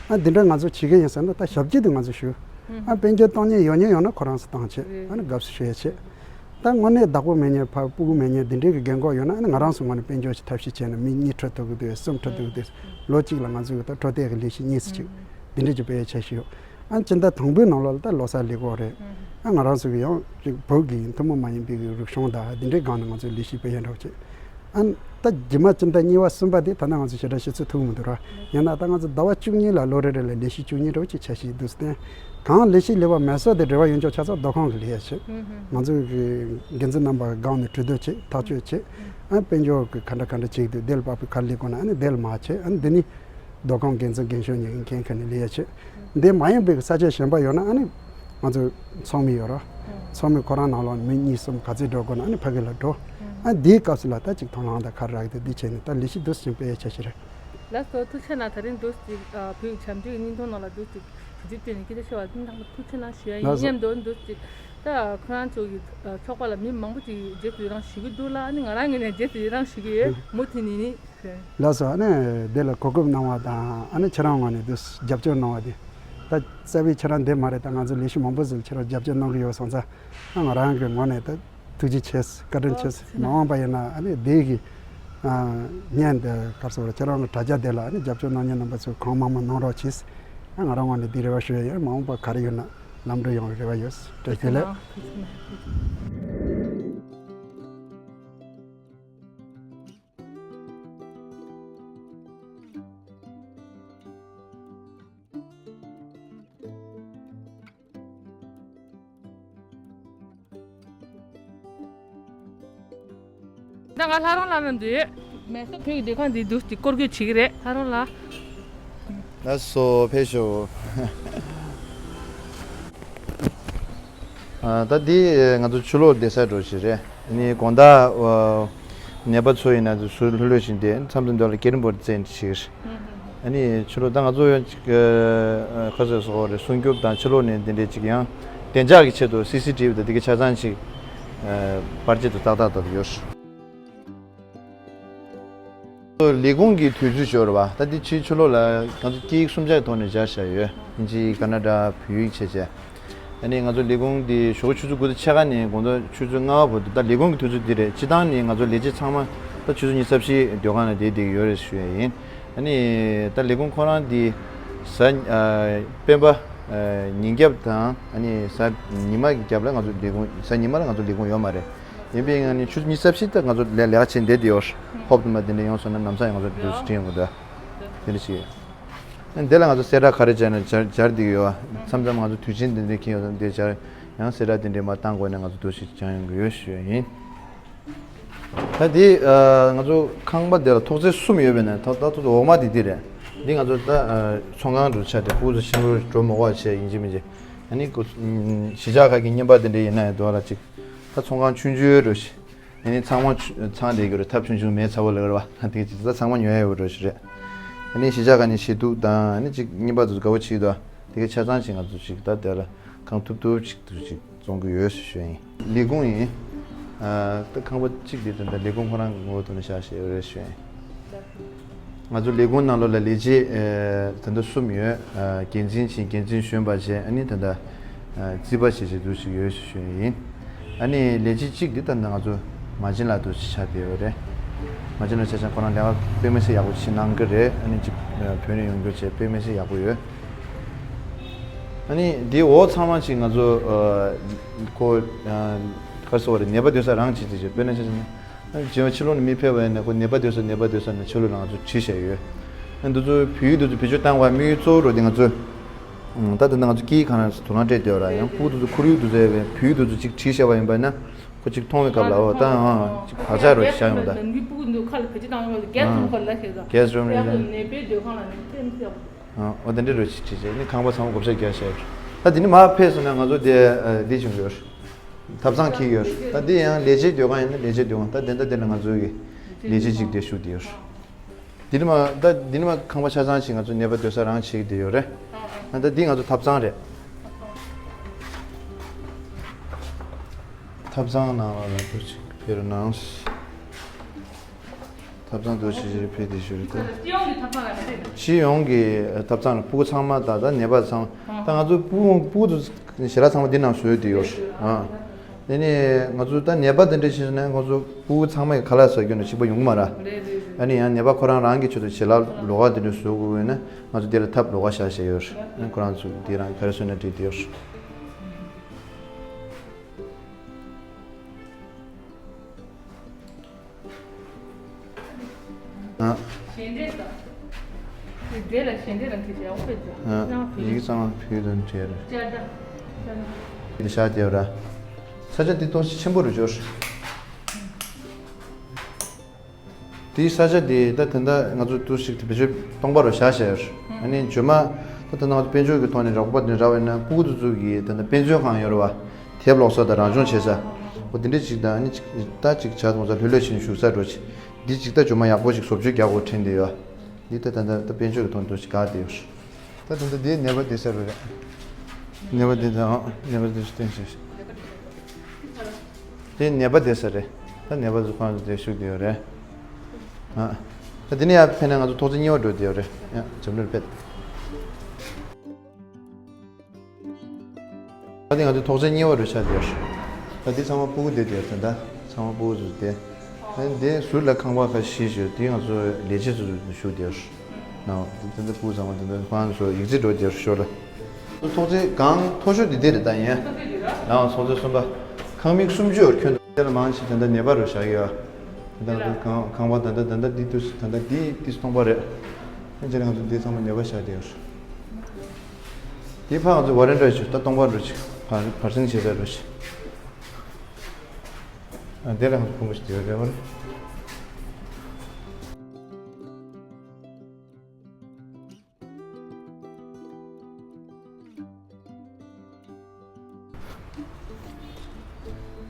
ཨ་འདི་འདྲ་ང་ཚོ་བྱེད་ཀྱི་ཡིན་ཟེར་ན་ད་ཞབས་ཕྱི་དེ་ང་ཚོ་ཞུ། ཨ་དཔལ་འབྱོར་གཏོང་མཁན་ཡོད་མཁན་ཡོད་ན་ཁོ་རང་ཚོ་བཏང་བྱེད་ཨ་ནི་དགའ་བསུ་ཞུ་ཡ་བྱེད། ད་དངོས་གནས་བདག་པོ་མེད་མཁན་ཕ་སྤུ་གུ་མེད་མཁན་འདི་འདྲའི་གི་རྒན་གོག་ཡོད་ན་ཨ་ནི་ང་རང་ཚོ་ངོས་ནས་དཔལ་འབྱོར་ཞིག་ཐབས་ཤེས་བྱས་ན་མི་གཉིས་འཕྲོད་ཐུབ་ཀྱི་འདུག་གསུམ་འཕྲོད་ཐུབ་ཀྱི་འདུག་ལོ་གཅིག་ལ་ང་ཚོ་གི་ད་འཕྲོད་བསྟེན་གྱི་ལས་གཞི་གཉིས་ཙམ་ཅིག་འདི་འདྲ་ཅིག་སྤེལ་ཡ་འཆར་གཞི་ཡོད། ཨ་སྤྱི་ཟླ་དང་པོའི་ནང་ལོགས་ལ་ད་ལོ་གསར་སླེབས་ཀྱི་ཡོད་རེད། ཨ་ང་རང་ཚོ་གི་ཡང་ཅིག་བོད་ཀྱི་ཐུན་མོང་མ་ཡིན་པའི་གི་རིག་གཞུང་དང་འདི་འདྲའི་སྒང་ནས་ང་ཚོས་ལས་གཞི་སྤེལ་ཡ་འདྲ་བོ་བྱེད། ཨ་ད་རྗེས་མ་སྤྱི་ཟླ་གཉིས་པ་གསུམ་པ་དེ་ད་ནང་ང་ཚོ་ཞེ་དྲག་ཞུ་ཚོད་ཐུག་མི་འདུག་ར། ཡིན་ན་ད་ང་ཚོ་ཟླ་བ་བཅུ་གཉིས་ལ་ལོ་རེ་རེ་ལ་ལས་གཞི་བཅུ་གཉིས་འདྲ་བོ་ཅིག་འཆར་གཞི་འདུག་སྟེ། གང་ལས་གཞི་སླེབས་པ་མེད་ས་དེ་འབྲེལ་བ་ཡོད་ཆོག་ཆ་ཚང་སྡོད་ཁང་གི་ལས་ཡ་བྱེད། ང་ཚོ་གི་འགན་འཛིན་རྣམ་པ་སྒང་ནས་གྲོས་བསྡུར་བྱེད་ཐག་གཅོད་བྱེད། ཨ་དཔལ་འབྱོར་གི་ག་འདྲ་ག་འདྲ་བྱེད་ཀྱི་འདུག་དེ་ལ་དཔག་པའི་ག་རེ་སླེབས་དགོས་ན་ཨ་ནི་དེ་ལ་མར་བྱེད། ཨ་ནི་འདི་ནི་སྡོད་ཁང་འགན་འཛིན་རྒན་གཞོན་གཉིས་ཀྱི་འགན་ཁུར་ནས་ལས་ཡ་བྱེད། འདི་མ་ཡིན་པའི་ས་ཆ་གཞན་པ་ཡོད་ན་ཨ་ནི་ང་ཚོ་ཚོགས་མི་ཡོད་ར། ཚོགས་མི་ཁོ་རང་ནང་ལོགས་ནས་མི་གཉིས་གསུམ་ག་ཚོད་འགྲོ་དགོས་ན་ཨ་ནི་ཕ་གི་ལ་འགྲོ། ཨ་འདིའི་སྐབས་སུ་ལ་ད་ཅིག་དང་བླངས་དང་ག་རེ་རག་གི་འདུག་འདི་བྱས་ནས་ད་ལས་གཞི་འདུག་སེ་སྤེལ་ཡ་འཆར་གཞི་རེད། ལགས་སོ། ཐུགས་རྗེ་གནང་། ད་རིང་འདུག་སེ་ཅིག་ཨ་བོད་ཀྱི་བྱམས་བརྩེའི་བརྙན་ཐུང་ནང་ལ་འདུག་སེ་ཅིག་ འཇིག་རྟེན་ནས་སྐད་ཆ་བཤད་པ་དེ་ནང་ཐུགས་ཆེ་གནང་ཞུ་ཡ་ཡིན་ལགས་སོ། སྙམ་དུ་འདུག་ཅིག་ད་ཁོ་རང་ཚོ་གི་ཚོགས་པ་ལ་མི་མང་པོ་ཅིག་རྗེས་སུ་ཡི་རང་ཞུ་གི་འདུག་ལ། ཨ་ནི་ང་རང་ངོས་ནས་རྗེས་སུ་ཡི་རང་ཞུ་གི་ཡོད། མུ་མཐུད་ནས་ནི། ལགས་སོ། ཨ་ནི་འདི་ལ་གོ་སྐབས་གནང་བ་དང་ཨ་ནི་ཁྱེད་རང་ངོས་ནས་འདུག་རྒྱབ་སྐྱོར་གནང་བ་དེ། ད་རྩ་བའི་ཁྱེད་རང་འདི་མ་རེད། ད་ང་ཚོ་ལས་གཞི་མང་པོ་ཟིག་ཁྱེད་རང་རྒྱབ་སྐྱོར་གནང་གི་ཡོད་སོང་ཙང་། ཨ་ང་རང་གི་ངོས་ནས་ད་ཐུགས་རྗེ་ཆེ། བཀའ་དྲིན་ཆེ། ཨོ་ཙི། མ་འོངས་པ་ཡིན་ན་ཨ་ནི་འདི་གི་ཨ་བརྙན་འདི་ག་རེ་ཟེར་བ་རེད། ཁྱེད་རང་གི་དྲ་རྒྱ་འདི་ལ་ཨ་ནི་རྒྱབ་སྐྱོར་གནང་མཁན་རྣམ་པ་ཚོས་གང་མང་མང་གནང་རོགས་གྱིས། ཨ་ང་རང་ངོས་ནས་འདི་རེ་བ་ཞུ་ཡ་ཡོད། མ་འོངས་པ་ག་རེ་ཡོད་ན་ལམ་འགྲོ་ཡོང་བའི་རེ་བ་ཡོད། བཀྲ་ཤིས་བདེ་ལེགས། ལགས། ད་ང་ལྷ་རམས་ལགས་རང་འདུག་མེ་སོ་བོད་ཀྱི་སྡོད་ཁང་འདི་འདུག་ཅིག་སྐོར་སྐྱོད་བྱེད་ཀྱི་རེད། ལྷ་རམས་ལགས། ལགས་སོ། ཕེབས་ཤོག་ཨ། ད་འདི་ང་ཚོ་ཕྱི་ལོགས་བསྡད་ས་འདྲ་ཞིག་རེད། ནི་དགོང་དག་ཨ་ནད་པ་ཚོ་ཡིན་ན་ཚུར་ལྷོད་ལྷོད་བཞིན་བསྡད། མཚམས་མཚམས་འདི་ལ་སྐད་རིམ་བོར་བཙན་ཞིག་ཨ་ནི་ཕྱི་ལོགས་ད་ང་ཚོ་ཡང་ཅིག་ཨ་ཁ་སོས་སོ་རེད། སྲུང་སྐྱོབ་དང་ཕྱི་ལོགས་ནས་འདི་འདྲའི་ཅིག་ཡང་བདེ་འཇགས་ཀྱི་ཆེད་དུ་སི་སི་ཊི་བི་དང་འདི་གའི་ཆ་ཚང་ཅིག་ཨ་པར་ཆས་དང་ཏག་ཏག་ཏག་ཏག་ཡོད། ལས་ཁུངས་ཀྱི་དུས་ཚོད་ཤོར་བ་ད་འདི་ཕྱིའི་ཕྱི་ལོགས་ལ་ང་ཚོ་སྐད་ཡིག་སུམ་ཆ་གི་ཐོག་ནས་སྦྱར་བཞག་ཡོད། དབྱིན་ཇི་ཡིག་ཀ་ན་ཌ་བོད་ཡིག་བྱས་བྱས། ཨ་ནི་ང་ཚོ་ལས་ཁུངས་འདི་ཞོགས་ཀྱི་ཆུ་ཚོད་དགུ་དང་ཕྱེད་ཀ་ནས་དགོང་དྲོ་ཆུ་ཚོད་ལྔ་པ་བར་དུ། ད་ལས་ཁུངས་ཀྱི་དུས་ཚོད་འདི་རེད། སྤྱི་བཏང་ནི་ང་ཚོ་ལས་བྱེད་ཚང་མ་ད་ཆུ་ཚོད་ཉི་ཤུ་རྩ་བཞིའི་སྡོད་ཁང་ལ་བསྡད་བསྡད་ཀྱི་ཡོད་རེད་ཞུ་ཡ་ཡིན། ཨ་ནི་ད་ལས་ཁུངས་ཁོ་རང་འདི་གཟའ་ཨ་སྤེན་པ་ཨ་ཉིན་རྒྱབ་དང་ཨ་ནི་གཟའ་ཉི་མ་གི་རྒྱབ་ལ་ང་ཚོ་ལས་ཁུངས། གཟའ་ཉི་མ་ལ་ང་ཚོ་ལས་ཁུངས་ཡོད་མ་རེད། ཡིན་པའི་ངང་ནས་ཆུ་ཚོད་ཉི་ཤུ་རྩ་བཞི་ད་ང་ཚོ་ལས་ལས་ཀ་བྱེད་བསྡད་དེ་ཡོད། ཧོབ་ཏེ་མ་དེ་འདྲ་ཡོང་སོང་ན་ལམ་སང་ཡང་ང་ཚོ་འདུག་སེ་འགྲིག་ཡོང་གི་འདུག་དེ་འདྲ་ཞིག་ཡོད། ཨ་འདི་ལ་ང་ཚོ་གསལ་བསྒྲགས་ག་རེ་སྦྱར་ན་སྦྱར་སྦྱར་བསྡད་ཀྱི་ཡོད། མཚམས་མཚམས་ང་ཚོ་དུས་ཆེན་དེ་འདྲ་འཁེལ་ཡོང་དུས་འདི་སྦྱར། ཡང་གསལ་བསྒྲགས་དེ་འདྲ་མར་བཏང་དགོས་ན་ང་ཚོ་འདུག་སེ་སྦྱང་ཡོང་གི་ཡོད་ཞུ་ཡ་ཡིན། ད་འདི་ཨ་ང་ཚོ་ཁང་པ་འདི་ལ་ཐོག་བརྩེགས་གསུམ་ཡོད་པས་ན་ད་ད་ཐོག་འོག་མ་དེ་འདི་རེད། འདི་ང་ཚོ་ད་ཨ་ཚོང་ཁང་འདྲ་ཆགས་ཏེ་ཕྲུ་གུ་ཚོ་ཤིང་རུ་འགྲོ་མི་དགོས་བྱས་ཡིན་གཅིག་མིན་གཅིག་ཨ་ནི་ཁོ་གཞིས་ཆགས་ཁག་གི་རྔན་པ་དེ་འདྲ་ཡིན་ན་ཡང་འདུག་ལ་ཅིག་ད་ཚོང་ཁང་ཆུང་ཆུང་རུ་ཞིག་ཨ་ནི་ཚང་མ་ཆུ་ཚང་བསྡད་ཀྱི་རེད། ཐབ་ཆུང་ཆུང་མེ་ཚ་བོ་ལབ་རེད་བ། དེ་ག་ཅིག་ད་ཚང་མ་ཉོ་ཡ་ཡོད་རེད་ཞུ་རེད། ཨ་ནི་གཞིས་ཆགས་ཁག་ནས་ཞེ་ཐུག་དང་ཨ་ནི་ཅིག་རྔན་པ་དེ་ཚོ་དགའ་བོ་བྱེད་ཀྱི་འདུག་དེ་ག་ཆ་ཚང་ཅིག་ང་ཚོ་ཅིག་ད་དེ་ལ་གང་ཐུབ་ཐུབ་ཅིག་ཏུ་ཅིག་བཙོང་གི་ཡོད་ཞུ་ཡིན། ལས་ཁུངས་ཡིན། ཨ་ད་ཁང་པ་གཅིག་དེ་ད་ལས་ཁུངས་ཁོ་རང་གི་ངོ་བོ་ཐོག་ནས་བཞག་བཞག་ཡོད་རེད་ཞུ་ཡིན། ང་ཚོ་ལས་ཁུངས་ནང་ལོགས་ལ་ལས་བྱེད་ཨ་ད་ལྟ་གསུམ་ཡོད། ཨ་འགན་འཛིན་བྱས། འགན་འཛིན་གཞོན་པ་བྱས། ཨ་ནི་ད་ལྟ་ཨ་རྩིས་པ་བྱས་བྱས་འདུག་ཅིག་ཡོད་ཞུ་ཡིན། ཨ་ནི་ལས་བྱེད་གཅིག་འདི་ད་ལྟ་ང་ཚོ་མ་བྱན་ལགས་འདུག་ཅིག་ཆགས་བསྡད་ཡོད་རེད། མ་བྱན་ལགས་ཆ་ཆང་ཁོ་རང་ལས་ཀ་དཔེ་མི་སྲིད་ཡག་པོ་ཅིག་གནང་གི་རེད། ཨ་ནི་ཅིག་བོད་ནས་ཡོང་རྒྱུ་བྱས་དཔེ་མི་སྲིད་ཡག་པོ་ཡོད། ཨ་ནི་འདི་འོག་ཚང་མ་ཅིག་ང་ཚོ་ཨ་ཁོ་ཨ་ག་རེ་ཟེར་བ་རེད། ནད་པ་སྡོད་ས་རང་བྱེད་ཅིག་བྱེད། དཔེར་ན་ཆ་བཞག་ན་ཨ་ནི་ཕྱི་ལོགས་ནས་མི་ཕེབས་པ་ཡིན་ན་ཁོ་ནད་པ་སྡོད་ས་ནད་པ་སྡོད་ས་ནས་ཕྱི་ལོགས་ལ་ང་ཚོ་བྲིས་བཞག་ཡོད། ཨ་ནི་འདི་ཚོ་བོད་ཡིག་འདི་ཚོ་བེད་སྤྱོད་བཏང་དགོས་དམིགས་ཡུལ་གཙོ་བོ་རུ་དེ་ང་ཚོ་ད་ད་ལྟ་ང་ཚོ་སྐད་ཡིག་གང་རུང་དོ་སྣང་སྤྲད་བསྡད་ཡོད་ར། ཡང་ཕྲུ་གུ་དེ་ཚོ་ཁོར་ཡུག་དེ་ཚོ་ཡོད་པའི་བོད་ཡིག་དེ་ཚོ་གཅིག་བྲིས་བཞག་པ་ཡིན་པ་ན་ཁོ་གཅིག་མཐོང་བའི་སྐབས་ལ་འོ་ད་ཨང་གཅིག་བག་ཆགས་རུ་བཞག་ཡོང་ད། ནང་གི་ཕྲུ་གུ་འདི་ཁ་ལ་བེད་སྤྱོད་བཏང་ཡོང་བ་གས་ཐུང་ཁ་ལ་ཤེས་ད། གས་རུ་མི་ཡག་པོ་ནད་པའི་སྡོད་ཁང་ལ་ནི་ཐེམ་ཐེམ། ཨ་འོ་དེ་འདྲ་རུ་ཅིག་བྲིས་བྱས་ནི་ཁང་པ་ཚང་མ་བགོ་བཤའ་རྒྱག་བྱས་ཡོད། ད་དེ་ནི་མར་ཕེབས་སོང་ན་ང་ཚོ་དེ་ཨ་འདི་བྱུང་ཡོད། ཐབ་ཚང་འཁྱེར་ཡོད། ད་འདི་ཡང་ལས་བྱེད་སྡོད་ཁང་ཡིན་ན་ལས་བྱེད་སྡོད་ཁང་། ད་དེ་འདྲ་དེ་ལ་ང་ཚོ་གི་ལས་བྱེད་ཅིག་དེ་བཞུགས་བསྡད་ཡོད། འདི་ནི་མ་ད་འདི་ནི་མ་ཁང་པ་ཆ་ཚང་ཞིག་ང་ཚོ་ནད་པ་སྡོད་ས་རང་བྱེད་ཀྱི་བསྡད་ཡོད་རེད། ཨ་ད་འདི་ང་ཚོ་ཐབ་ཚང་རེད། ཐབ་ཚང་ནང་ལ་ལ་འདུག་ཅིག་ཕེབས་རོགས་གནང་། ཐབ་ཚང་དུ་ཕྱི་ཕྱིར་ཕེབས་ཏེ་བཞུགས་རེད་ད། སྤྱི་ཡོངས་ཀྱི་ཐབ་ཚང་ལ་མ་རེད། སྤྱི་ཡོངས་ཀྱི་ཐབ་ཚང་ལ་ཕྲུ་གུ་ཚང་མ་དང་ད་ནད་པ་ཚང་ད་ང་ཚོ་ཕྲུ་གུ་ཕྲུ་གུ་ཚོ་ཞལ་ལག་ཚང་མ་འདི་ནང་བཟོས་ཏེ་ཡོད། ཨ་དེ་ནས་ང་ཚོ་ད་ནད་པ་དེ་འདྲ་ཞིག་ན་ང་ཚོ་ཕྲུ་གུ་ཚང་མ་གི་ཁ་ལག་ཟ་རྒྱུ་ནི་གཅིག་པ་ཡོང་གི་མ་རེད། ཨ་ནི་ཡང་ནད་པ་ཁོ་རང་རང་གི་ཆེད་དུ་ཞལ་ལག་ལོགས་ཀ་དེ་འདྲ་བཟོ་དགོས་ཡོད་ན་ང་ཚོ་དེ་ལ་ཐབ་ལོགས་ཀ་བཞག་བཞག་ཡོད། ཁོ་རང་ཚོ་དེ་རང་ག་རེ་བཟོས་ན་འགྲིག་དེ་ཡོད། ཨ། ཞལ་འབྲས་དང་། དེ་དེ་ལ་ཞལ་འབྲས་ལ་འབྲི་བྱ་དབུ་པའི་ཨ། ཡི་གེ་ཚང་མ་བོད་དང་འབྲེལ་རེད། ཅར་ད། ཅར་ད། འདི་བཞག་བསྡད་ཡོད་ར། ས་ཆ་འདི་ཏོག་ཙམ་ཆེན་པོ་རུ་འབྱོར། དེའི་ས་ཆ་དེ་ད་ད་ལྟ་ང་ཚོ་ཏོག་ཙམ་ཞིག་དེ་བེད་སྤྱོད་སྟོང་པ་རུ་བཞག་བཞག་ཡོད་ར། ཨ་ནི་རྗེས་མ་ད་ད་ལྟ་ང་ཚོ་དཔལ་འབྱོར་གྱི་ཐོག་ནས་རོགས་པ་དེ་རག་པ་ཡིན་ན་ཕྲུ་གུ་དེ་ཚོ་གི་ད་ལྟ་དཔེ་མཛོད་ཁང་ཡོད་ར་བ། དེབ་ཀློག་ས་དང་རང་སྦྱོང་བྱེད་ས། འོ་དེ་འདྲ་ཅིག་དང་ཨ་ནི་ཅིག་ད་ཅིག་བྱ་ཚོང་ས་ལྷོད་ལྷོད་བྱས་ནས་བཞུགས་ས་འདྲ་ཅིག་འདི་ཅིག་ད་ཇོ་མ་ཡག་པོ་ཞིག་བཟོ་བཅོས་རྒྱག་དགོས་དྲན་བསྡད་ཡོད། འདི་ད་ད་ད་ད་དཔལ་འབྱོར་གྱི་ཐོག་ནས་འདྲ་ཅིག་དགའ་བསྡད་ཡོད། ད་དེ་འདྲ་དེའི་ནད་པ་བསྡད་ས་རེད། ནད་པ་བསྡད་ས། ཨོ། ནད་པ་བསྡད་ས་བསྟན་བྱས། དེ་ནད་པ་བསྡད་ས་རེད། ད་ནད་པ་ཚོ་ཁོང་ཚོ་དེ་བཞུགས་བསྡད་ཡོད་རེད། ཨ། ད་དེ་ནས་ཡར་ཕེབས་ན་ང་ཚོ་ཐོག་བརྩེགས་གཉིས་པ་འགྲོ་བསྡད་ཡོད་རེད། ཡ། འཇམ་རེར་ཕེབས། ད་དེ་ང་ཚོ་ཐོག་བརྩེགས་གཉིས་པ་རུ་ཆགས་བསྡད་ཡོད། ད་དེ་ཚང་མ་སྤུ་གུ་བསྡད་བསྡད་ཡོད། ད་ཚང་མ་སྤུ་གུ་ཚོ་བསྡད། ཨ་ནི་དེ་ཟུར་ལ་ཁང་པ་ཁ་ཤས་ཤིག་ཡོད། དེ་ང་ཚོ་ལས་བྱེད་ཚོ་བཞུགས་བསྡད་ཡོད། ནའོ། དེ་ཚོ་སྤུ་གུ་ཚང་མ་དེ་ཚོ་ཁོང་ཚོ་ཡིག་རྩིས་འགྲོ་བསྡད་ཡོད་ཞོར་ལ། ཐོག་བརྩེགས་གང་མཐོ་ཤོས་དེ་དེ་རེད་ད་ཡིན། ནའོ། ཐོག་བརྩེགས་གསུམ་པ། ཁང་མིག་སུམ་ཅུ་ཡོད། ཁྱོན་དེ་ལ་མང་ཆེ་ད་ལྟ་ནད་པ་རུ་བཞག་ཡོད། ད་ལྟ་ཁང་ཁང་པ་ད་ལྟ་ད་ལྟ་འདི་དུས་ད་ལྟ་འདི་ཏིས་སྟོང་པ་རེད། ཨ་ནི་ང་ཚོ་འདི་ཚང་མ་ནད་པ་བཞག་བསྡད་ཡོད། དེ་ཕར་ང་ཚོ་ཝ་རན་ཌ་ཞིག་ད་སྟོང་པ་འགྲོ་ཞིག་བར་བར་སེང་བྱེད་ས་འགྲོ་ཞིག་ཨ། དེ་ལ་ང་ཚོ་ཕུང་པོ་ཞིག་དེ་རེད་བ་རེད།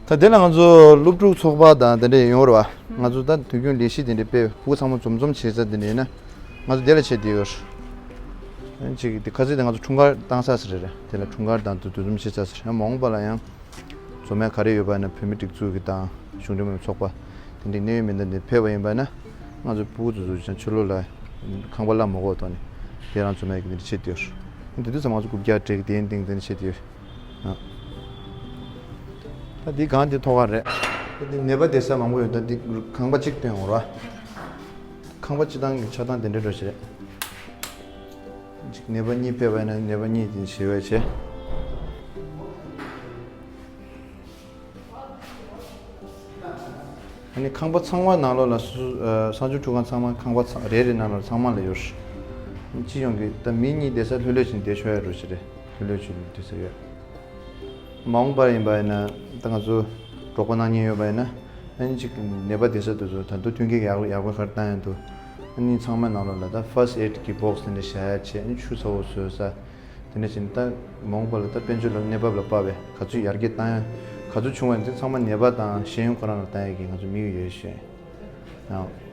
ད་དེ་ལ་ང་ཚོ་སློབ་ཕྲུག་ཚོགས་པ་དང་དེ་འདྲས་ཡོང་རེད་བ། ང་ཚོ་ད་དུས་རྒྱུན་ལས་གཞི་དེ་འདྲས་སྤེལ་ཕྲུ་གུ་ཚང་མ་འཛོམས་འཛོམས་བྱེད་ས་དེ་འདྲས་ཡིན་ན། ང་ཚོ་དེ་ལ་བྱེད་བསྡད་ཡོད། ཨ་ནི་གཅིག་དེ་ཁ་སང་དེ་ང་ཚོ་འཁྲུངས་སྐར་བཏང་ས་ཟེར་རེད། དེ་ལ་འཁྲུངས་སྐར་དང་དུ་དུས་འཛོམས་བྱེད་ས་ཟེར། ཡང་མ་འོངས་པ་ལ་ཡང་འཛོམས་ཡ་ག་རེ་ཡོད་པ་ན། བོད་མི་སྒྲིག་འཛུགས་ཀྱི་དང་གཞུང་འབྲེལ་མིན་པའི་ཚོགས་པ་དེ་འདྲའི་གནད་ཡོད་མི་སྣ་འདི་ཕེབས་པ་ཡིན་པ་ན། ང་ཚོ་ཕྲུ་གུ་ཚོ་ཚོ་ཡང་ཕྱི་ལོགས་ལ་ཁང་པ་གླ་མ་དགོས་ཐོག་ནས་དེ་རང་འཛོམས་ཡ་གི་འདི་འདྲ་བྱེད་དུ་ཡོད། དེ་དུས་ཙམ་ང་ཚོ་རྐུབ་བཀྱག་སྤྲད་གི་དེ་ཡིན་དེ་ཡིན་དེ་འདྲ་བྱེད་དུ་ཡོད། ཨ། ད་འདི་གང་དེ་ཐོག་ཁ་རེད། ད་འདི་ནད་པ་བསྡད་ས་མང་པོ་ཡོད། ད་འདི་ཁང་པ་གཅིག་སྟོན་འོང་ར། ཁང་པ་སྤྱི་བཏང་གི་ཆགས་སྟངས་དེ་འདྲ་འགྲོ་བྱེད། གཅིག་ནད་པ་གཉིས་ཕེབས་པ་ཡིན་ན་ནད་པ་གཉིས་དེ་ཞེ་བས་བྱེད། ཨ་ནི་ཁང་པ་ཚང་མ་ནང་ལོགས་ལ་སུ་ཨ་གསར་འབྱོར་ཕྲུ་གུ་ཚང་མ་ཁང་པ་ཚང་རེ་རེ་ནང་ལོགས་ཚང་མ་ལ་ཡོད། སྤྱི་ཡོངས་ཀྱི་ད་མི་གཉིས་བསྡད་ས་ལྷོད་ལྷོད་བྱས་བསྡད་ཆོག་ཡ་འགྲོ་བྱེད་རེད། ལྷོད་ལྷོད་བྱས་བསྡད་ས་ཡོད། མ་འོངས་པར་ཡིན་པ་ཡིན་ན་ད་ང་ཚོ་རོགས་པ་གནང་མཁན་ཡོད་པ་ཡིན་ན། ཨ་ནི་གཅིག་ནད་པ་བསྡད་ས་དེ་ཚོ་ད་དུང་མཐུན་རྐྱེན་ཡག་ཡག་པོ་ག་རེ་བཏང་ཡ་འདུག་ཨ་ནི་ཚང་མའི་ནང་ལོགས་ལ་ད་ཕར་སི་ཊི་ཨེ་ཌི་གི་བོག་སི་དེ་འདྲ་བཞག་ཡ་བྱས། ཨ་ནི་ཆུ་ཚ་བོ་བཟོ་ས། དེ་འདྲ་བྱས་ནས་ད་མ་འོངས་པ་ལ་ད་དཔལ་འབྱོར་ལ་གནས་བབ་ལ་དཔག་པའི་ག་ཚོད་ཡར་རྒྱས་བཏང་ཡ། ག་ཚོད་བྱུང་བ་ཡིན་ཚེ་ཚང་མ་ནད་པ་དང་ཤེས་ཡོན་ཁོ་རང་ལ་བཏང་ཡ་གི་ང་ཚོ་དམིགས་ཡུལ་ཡོད་ཞུ་ཡ་ཡིན།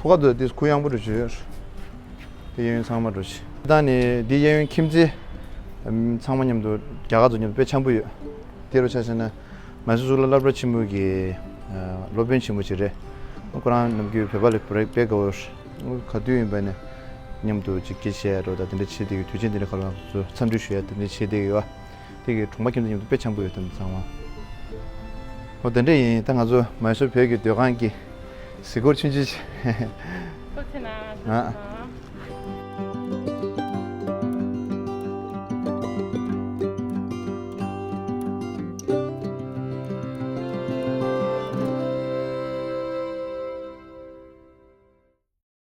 ཐོག་ཁ་དུ་དེ་གུ་ཡངས་པོ་འགྲོ་བྱོས། དེ་གཡས་གཡོན་ཚང་མ་འགྲོ་བྱོས། ད་ནི་དེ་གཡས་གཡོན་ཁྱིམ་མཚེས་ཚང་མ་མཉམ་དུ་རྒྱ་གར་ཚོ་མཉམ་དུ་དཔེ་འཆམ་པོ་ཡོད། དེ་རུ་ཆ་བཞག་ན་མའི་སོར་གཙུག་ལག་སློབ་གྲྭ་ཆེན་མོ་གི་སློབ་དཔོན་ཆེན་མོ་ཅིག་རེད། ཁོ་རང་ནམ་རྒྱུན་བོད་པ་ལ་བོད་རིགས་དཔེ་དགའ་བོ་རེད། ག་དུས་ཡིན་པ་ནས་མཉམ་དུ་ཅིག་སྐད་ཆ་བཤད་རོགས་དང་དེ་འདྲ་བྱེད་བསྡད་ཀྱི། དུས་ཆེན་དེ་འདྲ་ཁག་ལ་ང་ཚོ་འཚམས་འདྲི་ཞུ་ཡ་དེ་འདྲ་བྱེད་བསྡད་ཀྱི་ཡོད། དེ་གི་གྲོང་པ་ཁྱིམ་ཚང་མཉམ་དུ་དཔེ་འཆམ་པོ་ཡོད་དམ་ཚང་མ། ཨོ་དེ་འདྲ་ཡིན། ད་ང་ཚོ་མའི་སོར་བོད་ཀྱི་སྡོད་ཁང་གི་གཟིགས་སྐོར་ཆུང་ཆུང་ཞིག་ཨ།